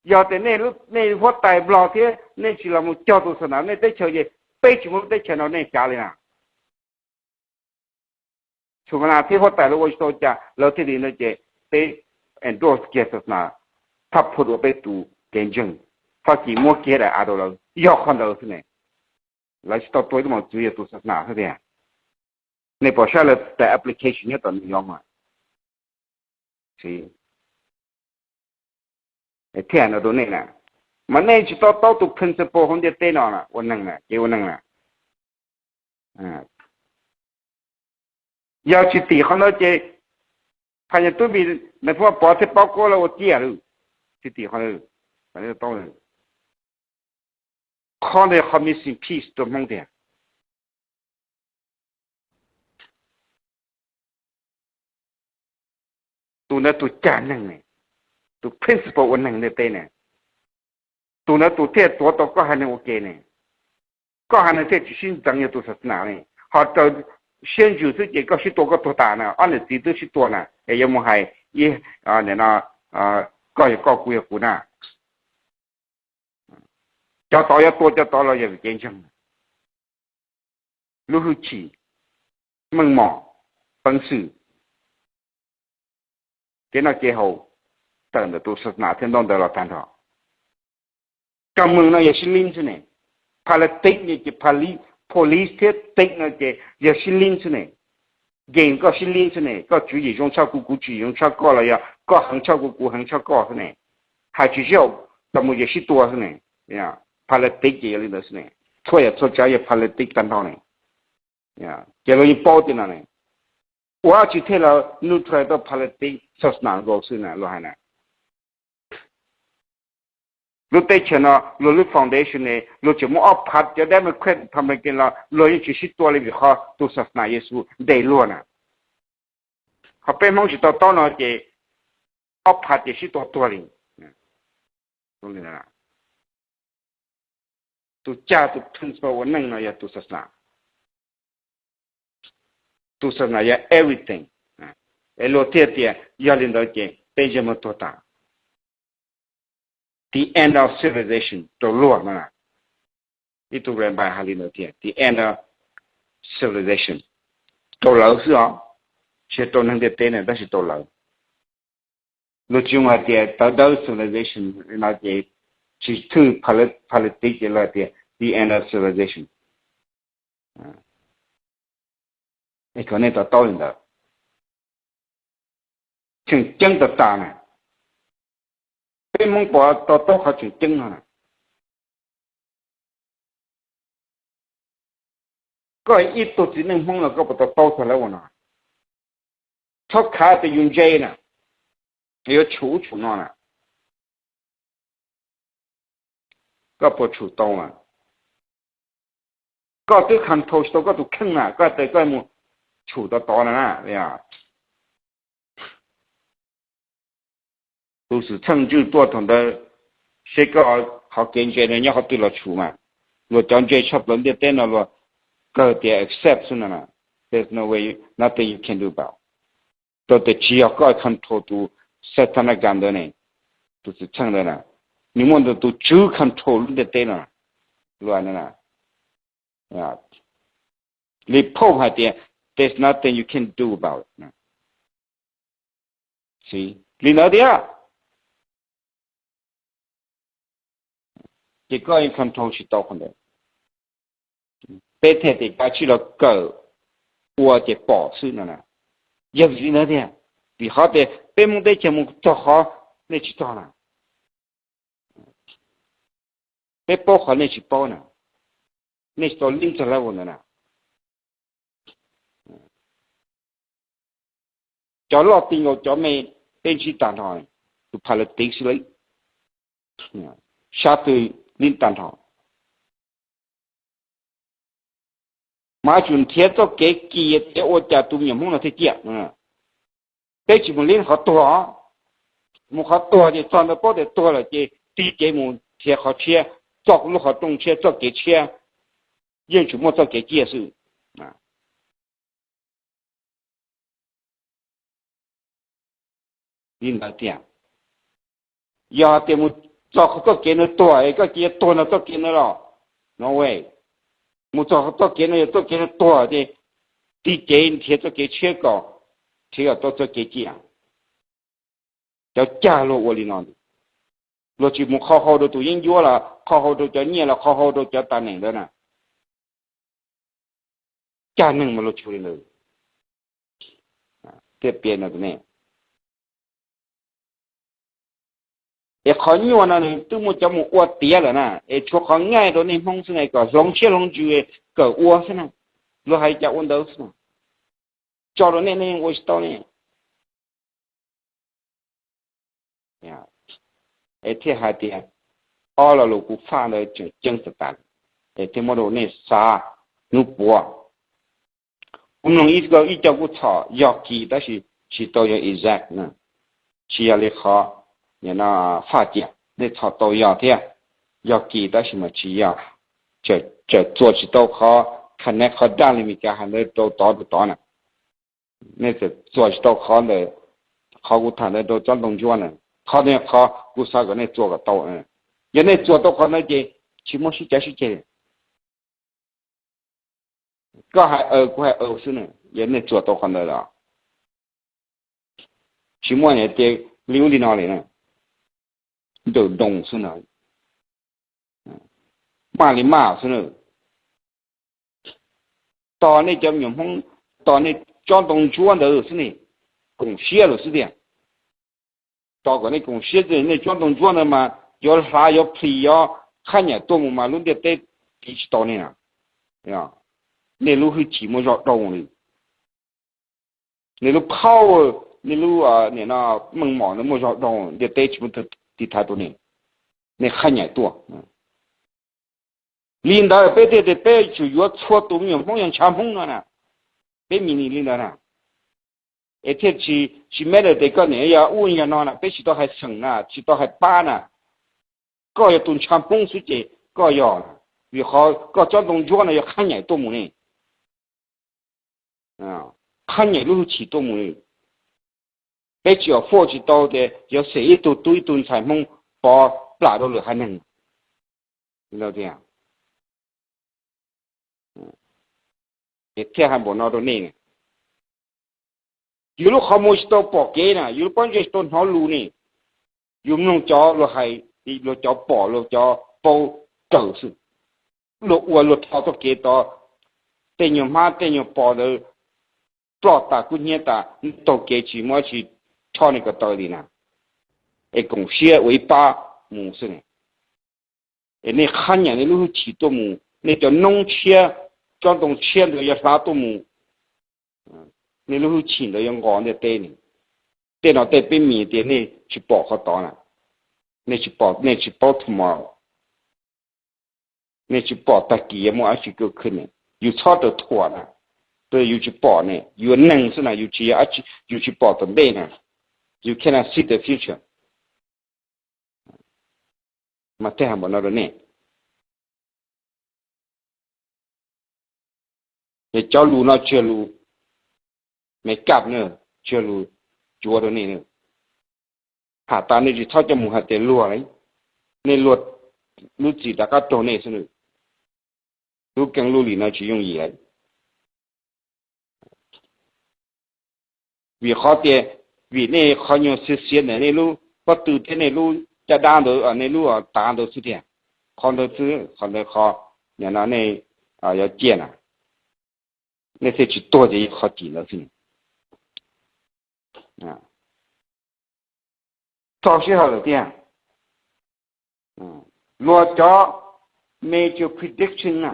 yog tias nej huab tais Nplog thiab nej tsis los mus cog tus xas nas nej teb chaws ces peb tsis muaj lub teb chaws no nej xyav li na. Txhua na thiab huab tais lawv ua tsis tau cas lawv thiaj li no ces peb endorse kiag xas nas thab phua dua peb tus kev ntseeg. Fab Kis muab kiag daim av rau lawv yog qhov ntawd xwb ne. Lawv tsis tau tua ib tug mos txwv yog tus xas nas xwb tiag. Nej pom saib lawv daim application nyob tom New York mas thiaj no rau nej na, mas nej tsis to taub tus principle hauv ntiaj teb no ua neeg na, kev ua neeg na. Yog tsis tim qhov ntawd ces phas nyas tub npis nais phoo Pov thiaj paub koj lawv ua ciaj lawm. Tsis tim qhov ntawd, qhov ntawd qhov missing piece rau Hmoob tiag. Tus ntawd tus cag neeg ne, tus principle ua neeg ntiaj teb ne, tus ntawd tus thiaj tuav tau koj haiv neeg ua ke ne. Koj haiv neeg thiaj tsis sib ntxeev yog tus xas nas ne. Ho raws siab ntsws xwb ces koj sib tua koj tuag tas na, ob niam txiv twb sib tua na es yuav mus hais ib, no, koj yog koj kuv yog kuv na. Cov tod yuav tua cov tod los yog vim kev ntseeg, lub hwj chim, meej mom, peev xwm, kev noj kev haus, tawm ntawm tus xas nas thiab ntaub ntawv los tag nrho. Cov meej no yog sib link xwb ne. Politics ces police thiab tech no ces yog sib link xwb ne. Game koj sib link xwb ne, koj tswv yim zoo tshaj kuv, kuv tswv yim zoo tshaj koj los yog koj heev tshaj kuv, kuv heev tshaj koj xwb ne. Hais tsis sib haum los mus ces sib tua xwb ne. Politics ces yog li ntawd xwb ne. Txhua yam txhua tsav yog politics tag nrho ne. Ces luag yeej paub tias no ne, ua dab tsi thiaj los neutral tau politics, xas nas nkaus xwb na luag hais na. Lub teb chaws no luag lub foundation ne luag tseem muaj ob phav cov Democrat Republican los luag yeej tsis sib tua li vim qhov tus xas nas Yexus ntes luag na. Ho peb Hmoob tsis to taub no ces ob phav ces sib tua tuag li. Tus cag tus principle ua neej no yog tus xas nas. Tus xas nas yog everything. Es luag thiaj tias yog li ntawd ces peb ntsej muag tuag tas. The end of civilization rau luag no. Ib tug rabbi hais li ntawd tias the end of civilization, rau lawv xwb os, tsis yog rau neeg ntiaj teb na, tab sis rau lawv. Luag tsis zoo hais tias tawv dawb civilization no ces tsis thwj politics ces luag hais tias the end of civilization. Es kom nej to taub li ntawd. Tseem ceeb tas tas na. Peb Hmoob puas to taub qhov tseem ceeb no na? Koj ib tug txiv neej Hmoob no koj puas to taub txog lawv ua no? Txhob khav tias yus ntse na, yuav tshum ub tshum no na. Koj puas tshum tau na? Koj twb control tsis tau koj tus kheej na, koj hais tias koj mus tshum tau tod na na. Tus xwm txheej ntswj tuaj thaum ntawd, seb koj qhov kev ntse no nyob qhov twg los tshum mas. Luag cov ntse tshaj plaws ntiaj teb no luag kawg tias accept xwb no na. There's no way, nothing you can do about. Rau tias tsis yog koj control tus Satanaka ntawd ne, tus xwm txheej ntawd na, nws muaj ntawm tus tswv control lub ntiaj teb no. Luag li Pope hais tias there's nothing you can do about it. Li ntawd thiab, ces koj yeej control tsis tau qhov ntawd. Peb thiaj tias kav tsij los kawm ua ces pom xwb no na. Yog vim li ntawd tiag, vim qhov tias peb Hmoob teb chaws mus txog qhov nej tsis txog na, peb paub qhov nej tsis paub na, nej tsis tau link txog level ntawd na. Cov loj ti nkaus cov me, peb ntsib tag nrho, tus politics xwb lawm, sab twg link tag nrho. Mas yuav tsum nrhiav txoj kev kis tias ua cas tus me nyuam Hmoob no thiaj ciaj. Peb tsis mus link qhov tuag, mus qhov tuag ces txog ntawd paub tias tuag lawm ces tig kev mus nrhiav qhov tshiab, txoj lub qhov rooj tshiab, txoj kev tshiab, yeej tsum muaj txoj kev ciaj xwb. Li ntawd tiag. Yog tias mus txog txoj kev no tuag es koj cia tuag no txoj kev no los, no, mus txog txoj kev no yog txoj kev no tuag ces tig cev nrhiav txoj kev tshiab kom, nrhiav kom tau txoj kev ciaj. Cov cag luag ua li no, luag tsis mus qhov hau rau tus yeeb ncuab los qhov hau rau cov nyiaj los qhov hau rau cov tas neem ntawd na. Cag neeg mas luag tsis ua li ntawd. Thiaj piav no ne. Es qhov nyuaj no nws twb muaj cov mus ua tiav lawm na, es tshuav qhov ngaij rau nej Hmoob xwb na kom hloov siab hloov ntsws kawm ua xwb na. Luag hais cas ua ntawd xwb na. Tso rau nej nej yeej ua tsis tau ne. Es thiaj hais tias ob lo lus kuv faj ntawd tseem ceeb tas tas, es thiaj muab rau nej xav hnub puav. Kuv mloog ib co kuj txhom yog kis tab sis tsis tau yog exact na, tsis yog li qhov faj cia, nej txhom tau yog thiab, yog kis tab sis mas tsis yog, tseem txuas tsis tau qhov connect qhov daj li Mes Kas hais ntawd rau tod rau tod na. Nej txawm txuas tsis tau qhov ntawd, qhov kuv tham ntawd rau tsob ntoo ntsuab na. Qhov ntawd qhov kuv xav kom nej txuas kom tau. Yog nej txuas tau qhov ntawd ces tsis muaj sib cav sib ceg. Koj hais aw kuv hais aw xwb na, yog nej txuas tau qhov ntawd los tsis muaj tias li ub li no li na. Ntawm doos xwb na, maj li maj xwb na. Tos nej cov me nyuam Hmoob, tos nej tsob ntoo ntsuab ntawd xwb ne, koom siab lawm xwb tiag. Tos kom nej koom siab, nej tsob ntoo ntsuab ntawd mas yuav hlav yuav plhis yuav qhab nyaim tuaj mus mas lub ntiaj teb tiv tsis tau nej na. Nej lub hwj chim muaj zog dhau li, nej lub power, nej lub meej mom ntawd muaj zog dhau, ntiaj teb tsis muaj tiv thaiv rau nej, nej qhab nyaim tuaj. Li ntawd peb thiaj tias peb tsum yuav txhua tus me nyuam Hmoob yog ntshav Hmoob no na, peb mi nis li ntawd na. Es thiaj tsis, tsis matter tias koj niam yog ub yog no na, peb tsis tau hais xeem na, tsis tau hais pab na. Koj yog tus ntshav Hmoob xwb ces koj yog, vim qhov koj tsob ntoo ntsuab no yuav qhab nyaim tuaj mus ne, qhab nyaim lub hwj chim tuaj mus. Peb tsis afford tsis tau tias yuav xem ib tug tub ib tug ntxhais Hmoob pov plam rau lwm haiv neeg. Thiaj hais npaum no rau nej, yus lub qhov muag tsis tau pom kev na, yus lub pob ntseg tsis tau hnov lus ne. Yus mloog cov luag hais, luag cov pom luag cov paub kawg xwb. Luag ua luag rho txoj kev tod, tej nyuag hmab tej nyuag pos ntawd ploj tas kub hnyiab tas, taug kev tsis muaj dab tsi rho nej ko taw li na. Es koom siab ua ib pab mus xwb ne. Es nej qhab nyaim nej lub hwj chim tuaj mus, nej cov noob tshiab, tsob ntoo tshiab ntawd yuav hlav tuaj mus, nej lub hwj chim ntawd yuav nqos ntiaj teb ne. Tej no tej peb mis tias nej tsis pom qhov tod na, nej tsis pom, nej tsis paub tomorrow, nej tsis pom tag kis yuav muaj dab tsi kawg khwb ne. Yus txhob raws thuam na, rau yus tsis pom ne, yus neeg xwb na, yus tsis yog dab tsi, yus tsis pom tom ntej na. You cannot see the future. Mas tej hais npaum no rau nej. Es cov lus no tsis yog lus me kaj na, tsis yog lus cuav rau nej na. Tham tas nej tsis txhob coj mus hais tias luag li, nej luag lub txim rov qab raug nej xwb na. Lub keeb lub lim no tsis yooj yim lawm. Vim qhov tias, vim nej qhov nyuag xiav xiav ntawm nej lub pob tw thiab nej lub caj dab ntawd, nej lub tav ntawd xwb tiag. Qhov ntawd xwb, qhov ntawd qhov, nim no nej yuav ciaj na, nej thiaj tsis tuag ces yog qhov cim ntawd xwb. Txog sij hawm lawm tiag. Luag cov major prediction na,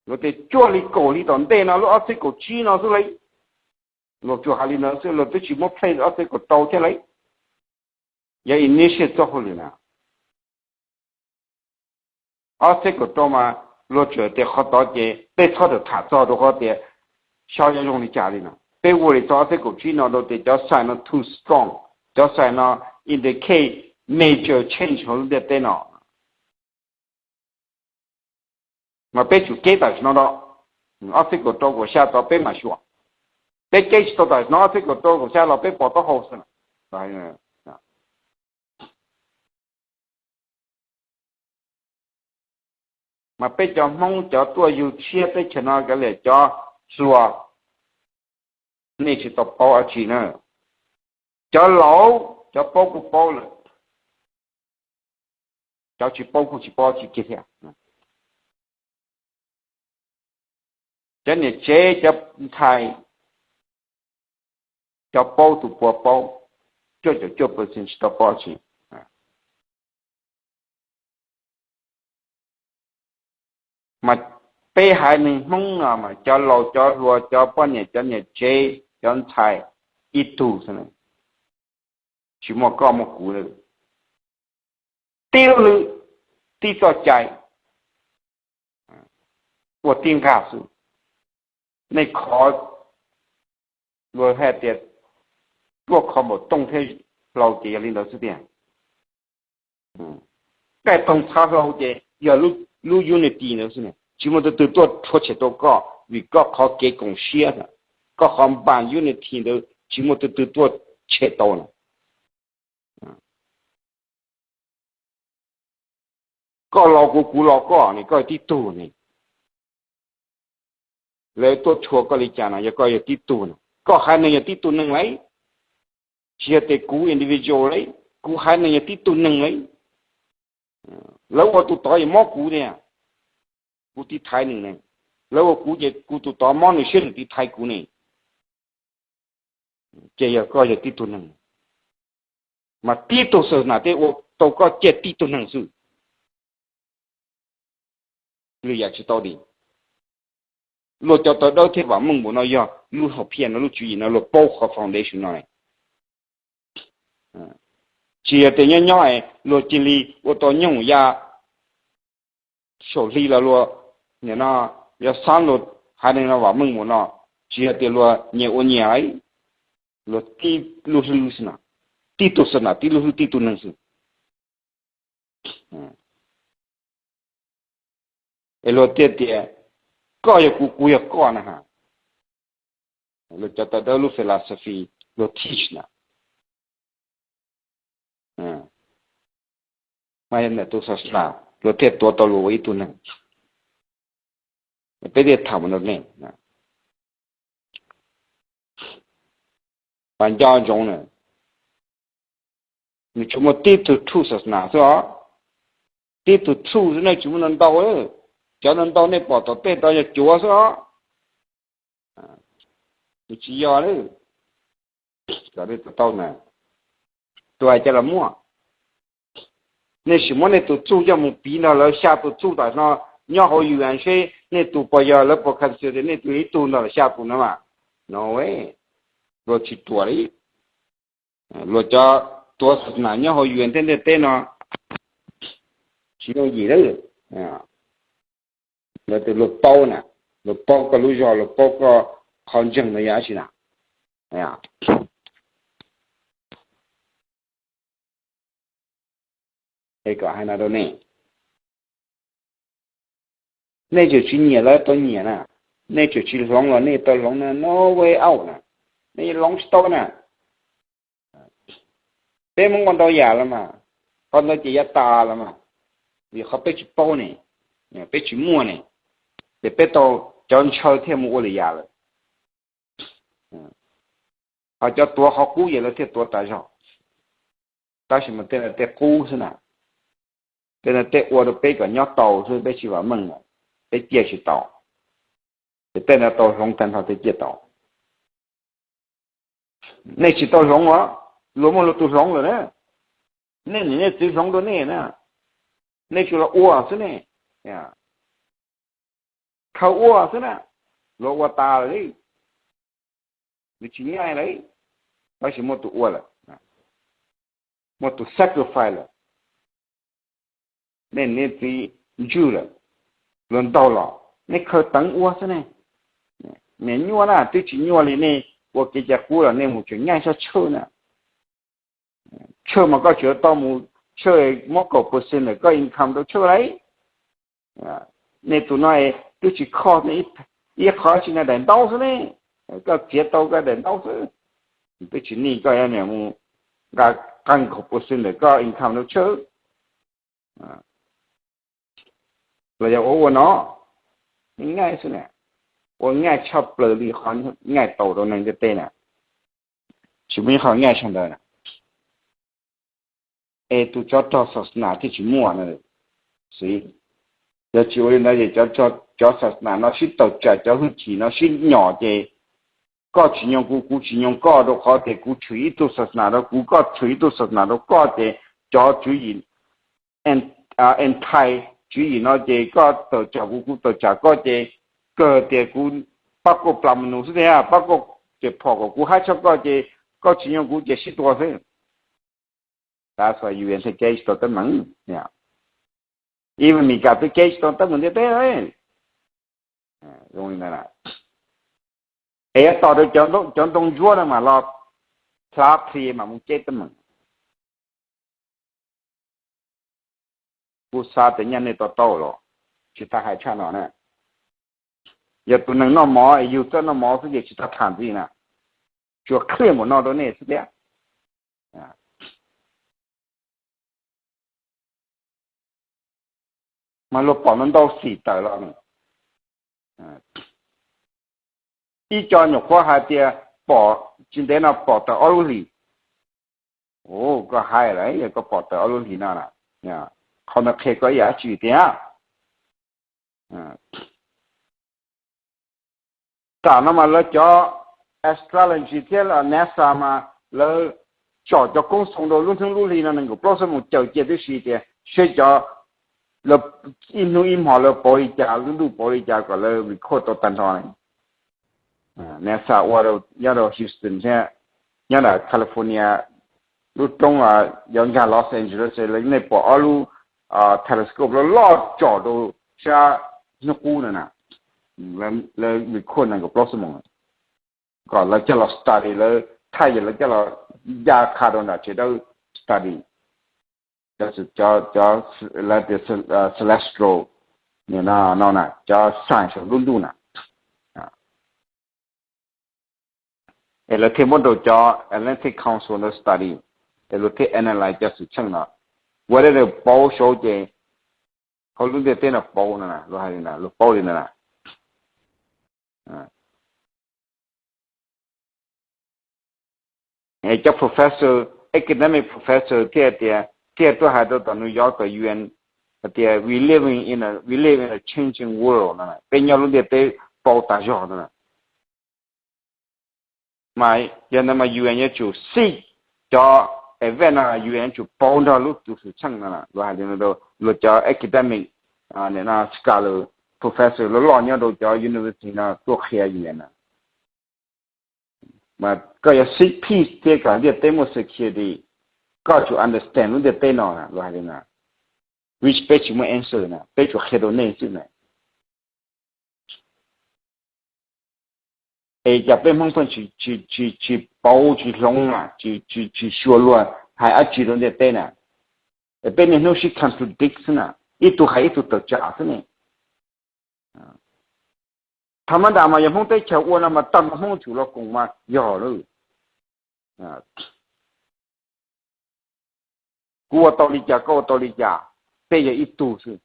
luag tias cuaj hli kaum hli tom ntej no lub ob txhiab kaum tsib no xwb lauj. Luag tsuas hais li ntawd xwb, luag twb tsis muab play ob txhiab kaum rau thiab lauj. Yog initial txoj hauj lwm na. Ob txhiab kaum rau mas luag tseem tias qhov tod ces peb txhob rawm tham txog rau qhov tias xyov yuav zoo li cas li no. Peb ua li txog ob txhiab kaum tsib no rau tias cov sign no too strong, cov sign no indicate major change hauv lub ntiaj teb no. Mas peb tsum keb tam sim no rau, ob txhiab kaum rau kaum xya tod peb mam xyuas. Peb ceeb tsis tau tom no thiab, kaum rau kaum xya los peb pom taub hau xwb. Mas peb cov Hmoob cov tuaj yug tshiab teb chaws no kav liam cov hluas, nej tsis tau paub dab tsi na. Cov laus cov paub kuj paub lawm, cov tsis paub kuj tsis paub dab tsi kiag thiab. Cov niam tsev cov ntxhais, cov paub tus puas paub, cuaj caum cuaj percent tsis tau paub dab tsi. Mas peb haiv neeg Hmoob no mas cov laus cov hluas cov poj niam cov niam tsev cov ntxhais ib tug xwb, tsis muaj koj muaj kuv, tib lub hlwb, tib txoj cai, ua tib nqag xwb. Nej khov, luag hais tias ruaj khov npaum tooj thiab hlau ces yog li ntawd xwb tiag. Qaij toog txhab hlau ces yog lub unity ntawd xwb, tsis muaj tus twg tuaj rhuav tshem tau koj vim koj qhov kev koom siab, koj qhov npas unity ntawd tsis muaj tus twg tuaj tshem tau na. Koj los kuv, kuv los koj ne, koj yog tib tug ne. Lawv tuaj rhuav koj li cas no yog koj yog tib tug no, koj haiv neeg yog tib tug neeg lauj. Tsis yog tias kuv individual lauj, kuv haiv neeg yog tib tug neeg lauj. Lawv ua tus tod yog mob kuv tiag, kuv tiv thaiv nws ne. Lawv ua kuv ces kuv tus tod mob nws siab nws tiv thaiv kuv ne. Ces yog koj yog tib tug neeg, mas tib tug xas nas thiaj ua tau koj ciaj tib tug neeg xwb. Lwm yam tsis tau li. Luag cov tawv dawb thiaj vam meej npaum no yog lub hauv phiaj no, lub tswv yim no luag paub qhov foundation no. Tsis yog tias nyob nyob luag cia li ua tau nyooj ya saum hli los luag, nim no yog xab luag haiv neeg no vam meej npaum no, tsis yog tias luag nyias ua nyias lauj, luag tib lub hlwb xwb na, tib tug xas nas tib lub hlwb tib tug neeg xwb. Es luag thiaj tias koj yog kuv, kuv yog koj na ha. Luag cov tawv dawb lub philosophy luag teach na. Mas yog ntawm tus xas nas luag thiaj tuav tau luag ua ib tug neeg. Peb thiaj tham mus rau nej, mas nco ntsoov na, nws tsuas muaj tib tug true xas nas xwb os. Tib tug true xwb, nej tsis muaj ntau ntau. Cov ntau ntau nej pom tom tej tod yog cuav xwb os. Nws tsis yog lawm. Kom nej to taub na, tus hais cas los muaj. Nej sim muab nej tus txuj coj mus piv nrog lawv xya tus txuj tam no nyob hauv UN seb nej tus puas yog, lawv puas consider tias nej tus yog ib tug nrog lawv xya tus no mas, no, luag tsis ruam li. Luag cov tuav xas nas nyob hauv UN thiab ntiaj teb no tsis yooj yim lawm. Lawv tias luag paub na, luag paub koj lub zog, luag paub koj qhov ntseeg no yog dab tsi na. Es kom hais no rau nej, nej tseem tsis nyiam los tau nyiam na, nej tseem tsis hloov los nej tau hloov na, no way out na, nej hloov tsis tau na. Peb Hmoob ua ntau yam los mas, qhov ntawd ces yav tas los mas, vim qhov peb tsis paub ne, peb tsis muaj ne, ces peb tau cov ntshaw thiaj mus ua lwm yam lawm. Ho cov tuav qhov qub ces lawv thiaj tuav tas zog. Tab sis mas tej no tej qub xwb na, tej no tej ua rau peb kom nyob tau xwb, peb tsis vam meej, peb ciaj tsis tau. Ces tej no tau hloov tag nrho thiaj ciaj tau. Nej tsis tau hloov os, luag muaj luag tus hloov lawm na. Nej niam nej txiv hloov rau nej na, nej tsuas los ua xwb ne. Khaws ua xwb na, luag ua tas lawm li, nws tsis nyaij lawm, tab sis muaj tus ua lawm, muaj tus sacrifice lawm. Nej niam nej txiv ntswj lawm, luag ntaug los nej khaws teev ua xwb ne. Niam nyuaj na, twb tsis nyuaj li nej ua kev cai qub los nej mus tseem nyaij sab tshawj na. Tshawj mas koj tseem tau mus tshawj muab kaum percent ntawm koj income rau tshawj lauj. Nej tus no twb tsis kho ib qho tsi na, daim ntaub xwb ne. Koj txiav tau koj daim ntaub xwb, twb tsis nij koj mus nqa qee kaum percent ntawm koj income rau tshawb. Los yog ua ua no, nyaij xwb na, ua nyaij tshaj plaws li qhov nyaij tau rau neeg ntiaj teb na, tsis muaj ib qho nyaij sab ntawd na. Es tus tsov rog xas nas thiaj tsis muaj na. Xwb, yog tsis ua li ntawd ces cov xas nas no sib tawm tsam, cov hwj chim no sib nyom ces koj tsis nyoog kuv, kuv tsis nyoog koj, rau qhov tias kuv tshwm ib tug xas nas rau kuv, koj tshwm ib tug xas nas rau koj ces cov tswv yim anti tswv yim no ces koj tawm tsam kuv, kuv tawm tsam koj ces kawg tias kuv pab koj plas nus xwb tiag, pab koj ces phom kom kuv haib tshaj koj ces koj tsis nyoog kuv ces sib tua xwb. Tab sis U N thiaj ceb tsis tau teeb meem, ib Meskas twb ceb tsis tau teeb meem ntiaj teb. Es yuav tos rau cov ntoo ntsuab no mas los plab pli mas mus ceb teeb meem. Kuv xav tias nyaj nej to taub los tsis tas hais tshaj no na. Yog tus neeg noj mov es yug txawj noj mov xwb ces tsis tas tham ntxiv na. Tsuas qhia npaum no rau nej xwb thiab. Mas luag pom no ntau xim tawm los. Ib co nyuam qhuav hais tias pom tsis ntev no pom tawm ob lub hlis. Koj hais lawm, yog koj pom tawm ob lub hlis no, qhov no qhia koj ib yam dab tsi tiag? Tam no mas lawv cov astrology thiab NASA mas lawv tsom cov koob xoo rau lub hnub lub hli no nees nkaum plaub xuab moos caws cia tib si tias seb cov, ib hnub ib hmos lawv pauv li cas, lub ntuj pauv li cas kom lawv record tau tag nrho. NASA ua rau nyob rau Houston thiab nyob nram California, lub roob yuav nkag Los Angeles, nej pom ob lub telescope loj loj tsom rau sab hnub qub no na, lawv record nees nkaum plaub xuab moos kom lawv coj los study, lawv thaij, yog lawv coj los ya qha rau nram tsev dawb study, cov, cov celestial, no na, cov science saum lub ntuj na. Es lawv thiaj muab rau cov Atlantic Council no study, es luag thiaj analyze cov xwm txheej no, ua li lawv pauv saud ces hauv lub ntiaj teb no pauv no, luag hais li no, luag paub li no na. Cov professor, academic professor thiaj tias, thiaj tuaj hais rau tom New York tom U N hais tias we living in a, we live in a changing world no, peb nyob lub ntiaj teb pauv tas zog no. Mas yog ntawd mas U N yuav tsum xij cov event no, U N yuav tsum pauv nrog lub tus xwm txheej no, luag hais li no, luag cov academic, scholar, professor loj loj nyob rau cov university no tuaj qhia U N no. Mas koj yuav seek peace thiab kom ntiaj teb muaj security, koj tsum understand lub ntiaj teb no, luag hais li no. Which peb tsis muaj answer na, peb tsuas qhia rau nej xwb na. Es cas peb Hmoob pheej tsis, tsis pauv tsis hloov na, tsis, tsis xyuas luag hais dab tsi rau ntiaj teb na? Es peb niaj hnub sib contradict xwb na, ib tug hais ib tug tawm tsam xwb ne. Thaum mab nram mas yog Hmoob teb chaws ua no mas tag nrho Hmoob tsum los koom mas yog lawm. Kuv ua tau li cas koj ua tau li cas, peb yog ib tug xwb.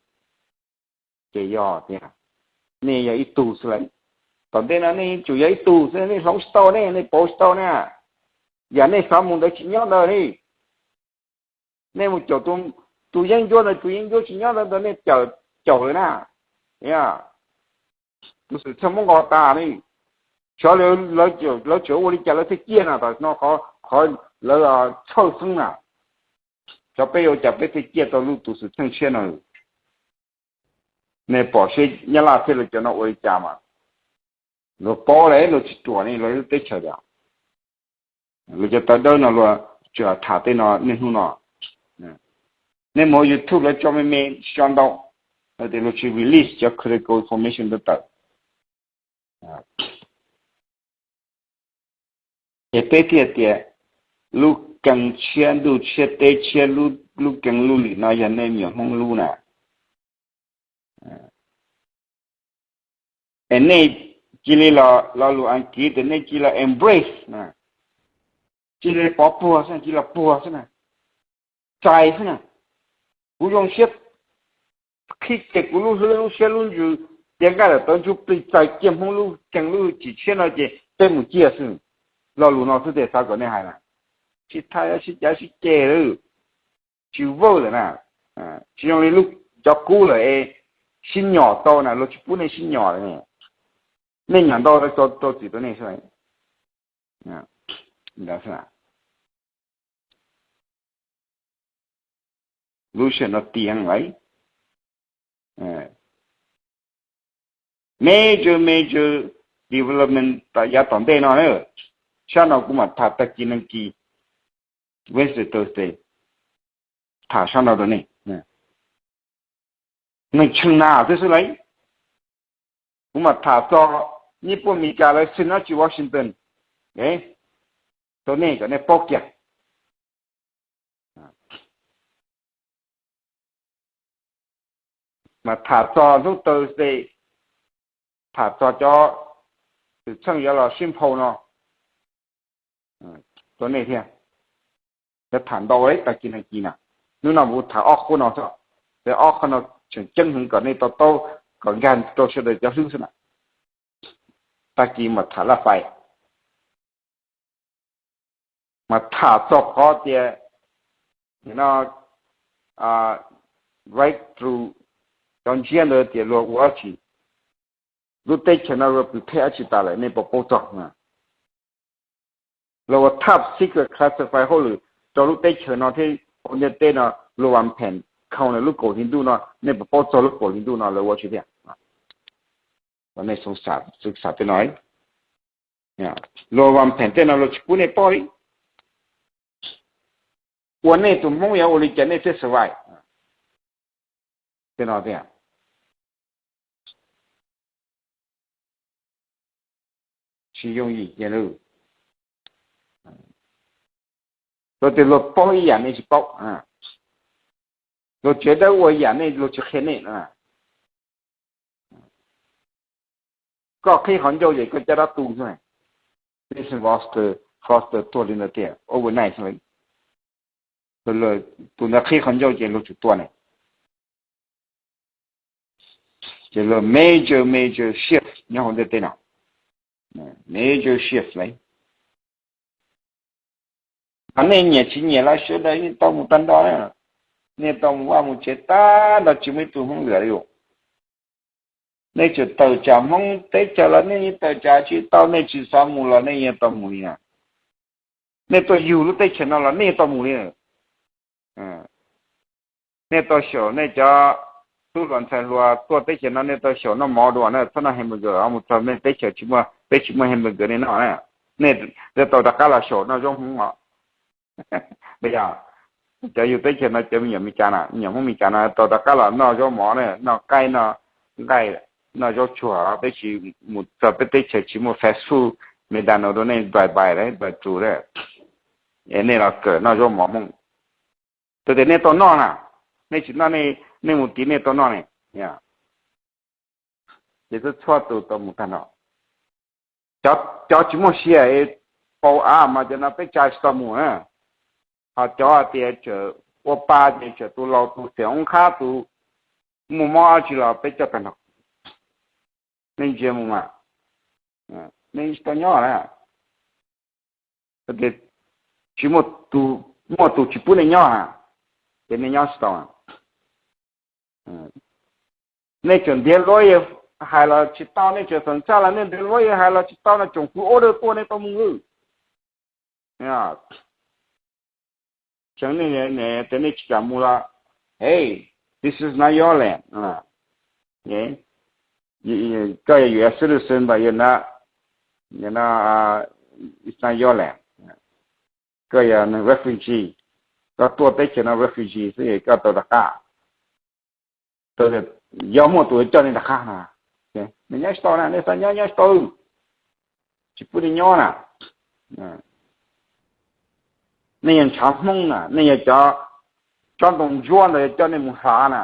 Ces yog tias nej yog ib tug xwb lawm, tom ntej no nej tsum yog ib tug xwb, nej hloov tsis tau ne, nej pauv tsis tau na. Yam nej xav mus ntawd tsis nyob ntawd li. Nej mus caum tus yeeb ncuab ntawd, tus yeeb ncuab tsis nyob ntawd, ntawd nej caum lawm na. Tus xwm txheej muab nqos tas li. Xyov lawv tseem ua li cas lawv thiaj ciaj na, tam no qhov lawv txhawj xeeb na. Xyov peb yuav ua cas peb thiaj ciaj tau lub tus xwm txheej tshiab no. Nej pom seb Nyab Laj thiab lawv cov no ua li cas mas luag paub lawm, luag tsis ruam li luag lub teb chaws li. Luag cov tawv dawb no luag tseem tham tej no niaj hnub no. Nej mus hauv YouTube lawv tso me me tsis tso ntau, tias luag tsis release cov critical information ntawd tawm. Ces peb thiaj tias lub keeb tshiab ntuj tshiab teb tshiab, lub keeb lub lim no yog nej me nyuam Hmoob lub na. Es nej Cia li los, lo lus Askiv tias nej cia li los embrace, cia li pov puag xwb, cia li los puag xwb na, txais xwb na. Kuv zoo siab qhib kiag kuv lub hlwb lub siab lub ntsws, tiav nqaij lawm tawv ntsuj plig, txais kiag Hmoob lub ceeg lub chim siab no ces peb mus ciaj xwb. Lo lus no xwb tias xav kom nej hais na, tsis thaiv sib cav sib ceg lawm, tsis vawj lawm na, tsis zoo li lub cov kub lawm es sib nyom tau na, luag tsis pub nej sib nyom lawm ne. Nej nyom ntau rau txim rau nej xwb. Lub sij hawm no tiag lawm. Major major development yav tom ntej no na. Sab no kuv mam tham tag kis neeg kis, Wednesday, Thursday, tham sab no rau nej. Neeg tshee nas xwb xwb lauj. Kuv mam tham txog Nyij Pooj Amelikas lawv sib nyob tsis Washington rau nej kom nej paub kiag. Mas tham txog hnub Thursday, tham txog cov xwm txheej yuav los sib nphau no rau nej thiab. Yuav tham ntau tag kis neeg kis na. Hnub no kuv tham ob qhov no xwb, ces ob qhov no tseem ceeb heev kom nej to taub, kom nkag rau sawv daws cov hlwb xwb na. Tag kis mas tham laj fais, mas tham txog qhov tias no, breakthrough, cov ntsiab ntawd tias luag ua dab tsi, lub teb chaws no luag pw phem dab tsi tas lawm nej puas paub txog? Luag ua top secret classified hauj lwm rau lub teb chaws no thiab hauv ntiaj teb no, luag vas pheem khau lub kaum hli ntuj no, nej puas paub txog lub kaum hli ntuj no lawv ua tsi tiag? Nej xav tej no, luag vas pheem tej no luag tsis pub nej paub li. Ua nej tus Hmoob yuav ua li cas nej thiaj survive? Tej no tiag. Tsis yooj yim kiag li. Luag tias luag paub ib yam nej tsis paub, luag tsev dawb ua yam nej luag tsis qhia nej. Koj qhib qhov ncauj ces koj caj dab tu xwb. Foster, Foster tuag li ntawd tiag, overnight xwb. Tus ntawd qhib qhov ncauj ces luag tsum tua ne. Ces luag major major shift nyob hauv ntiaj teb no, major shift lawm. Mas nej nyiam tsis nyiam los sawv daws yeej tau mus tag nrho na. Nej tau mus vaj mus tsev tag nrho tsis muaj ib tug Hmoob lwm li. Nej tseem tawm tsam Hmoob teb chaws los nej yeej tawm tsam tsis tau, nej tsis xav mus los nej yeej tau mus li na. Nej tuaj yug lub teb chaws no los nej yeej tau mus li. Nej tau xyaum nej cov tub hluas ntxhais hluas tuaj teb chaws no nej tau xyaum noj mov dua na, txhob noj hamburger, mus txog nej teb chaws tsis muaj, peb tsis muaj hamburger nej noj na. Nej tau rov qab los xyaum noj zaub Hmoob os. Yog cov yug teb chaws no cov me nyuam Meskas na, me nyuam Hmoob Meskas no tau rov qab los noj zaub mov na, noj qaib noj nqaij, noj zaub tsuag, peb tsis mus txog peb teb chaws tsis muaj fast food, McDonald's rau nej drive by drive through, es nej los kawm noj zaub mov Hmoob. Txawm tias nej tau noj na, nej tsis noj nej mus tiv nej tau noj ne. Ces txhua txhua tus tau mus tag nrho. Cov tsis muaj sia pau av mas cov no peb tsa tsis tau mus na. Ho cov hais tias tseem ua pa ces tseem tus laus tus xiam oob qhab tus muaj mob dab tsi los peb coj tag nrho. Nej ntsia mus mas, nej tsis tau nyob na. Tsis muaj, muaj tus tsis pub nej nyob na, ces nej nyob tsis tau. Nej tseem ntiav luab hais los tsis tau, nej tseem feem txaj los nej ntiav luab hais los tsis tau no, tsoom fwv order tuaj nej tau mus. Tseem tias nej tsis kam mus los, hey, this is not your land. Koj yog U S citizen, but you're not, it's not your land. Koj yog neeg refugee, koj tuaj teb chaws no refugee xwb, koj tau rov qab. Yog muaj tus coj nej rov qab no, nej nyob tsis tau na, nej xav nyob nyob tsis tau, tsis pub nej nyob na. Nej yog ntshav Hmoob na, nej yog cov tsob ntoo ntsuab ntawd coj nej mus hlav na,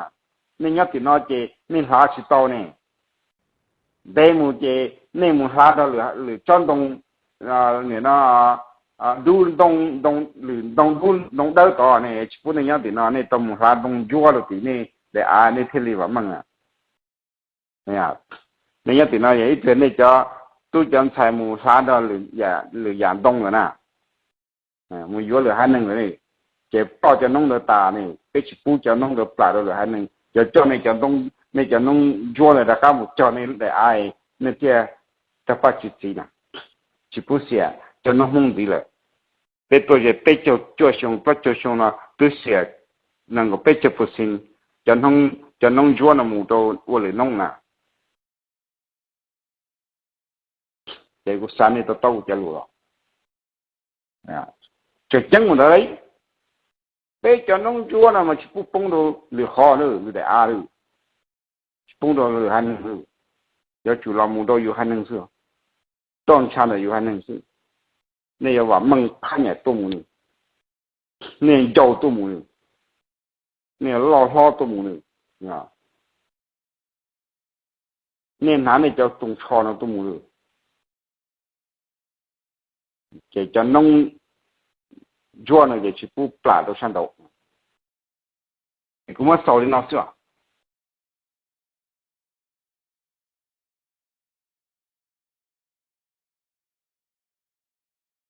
nej nyob tim no ces nej hlav tsis tau ne. Ntev mus ces nej mus hlav rau lwm tsob ntoo, no, lwm ntoo, lwm ntoo dub ntoo dawb tod ne, tsis pub nej nyob tim no, nej tau mus hlav ntoo ntsuab rau tim nej daim av nej thiaj li vam meej. Nej nyob tim no yog ib pliag nej cov tub cov ntxhais mus hlav rau lwm yam ntoo lawm na, mus yuav lwm haiv neeg lawm ne, ces ploj cov noob ntawd tas ne, peb tsis pub cov noob ntawd plam rau lwm haiv neeg, coj nej cov noob ntsuab ntawd rov qab mus cog nej daim av, nej thiaj tawg paj txi txiv na. Tsis pub xiam cov noob Hmoob ntxiv lawm. Peb tuaj ze peb caug cuaj xyoo plaub caug xyoo no twb xiam nees nkaum peb caug percent cov noob ntsuab no mus rau ua lwm noob na. Ces kuv xav nej to taub kuv cov lus los, tseem ceeb mus ntawd li. Peb cov noob ntsuab no mas tsis pub poob rau lwm qhov, lwm daim av, tsis poob rau lwm haiv neeg, yuav tsum los mus rau yus haiv neeg xwb, roj ntsha ntawm yus haiv neeg xwb. Nej yuav vam meej thab nyam tuaj mus, nej ncau tuaj mus, nej loj hlob tuaj mus, nej hnav nej cov tooj tsho no tuaj mus, ces cov noob ntsuab no ces tsis pub plam rau sab nraud. Kuv muab xaus li no xwb.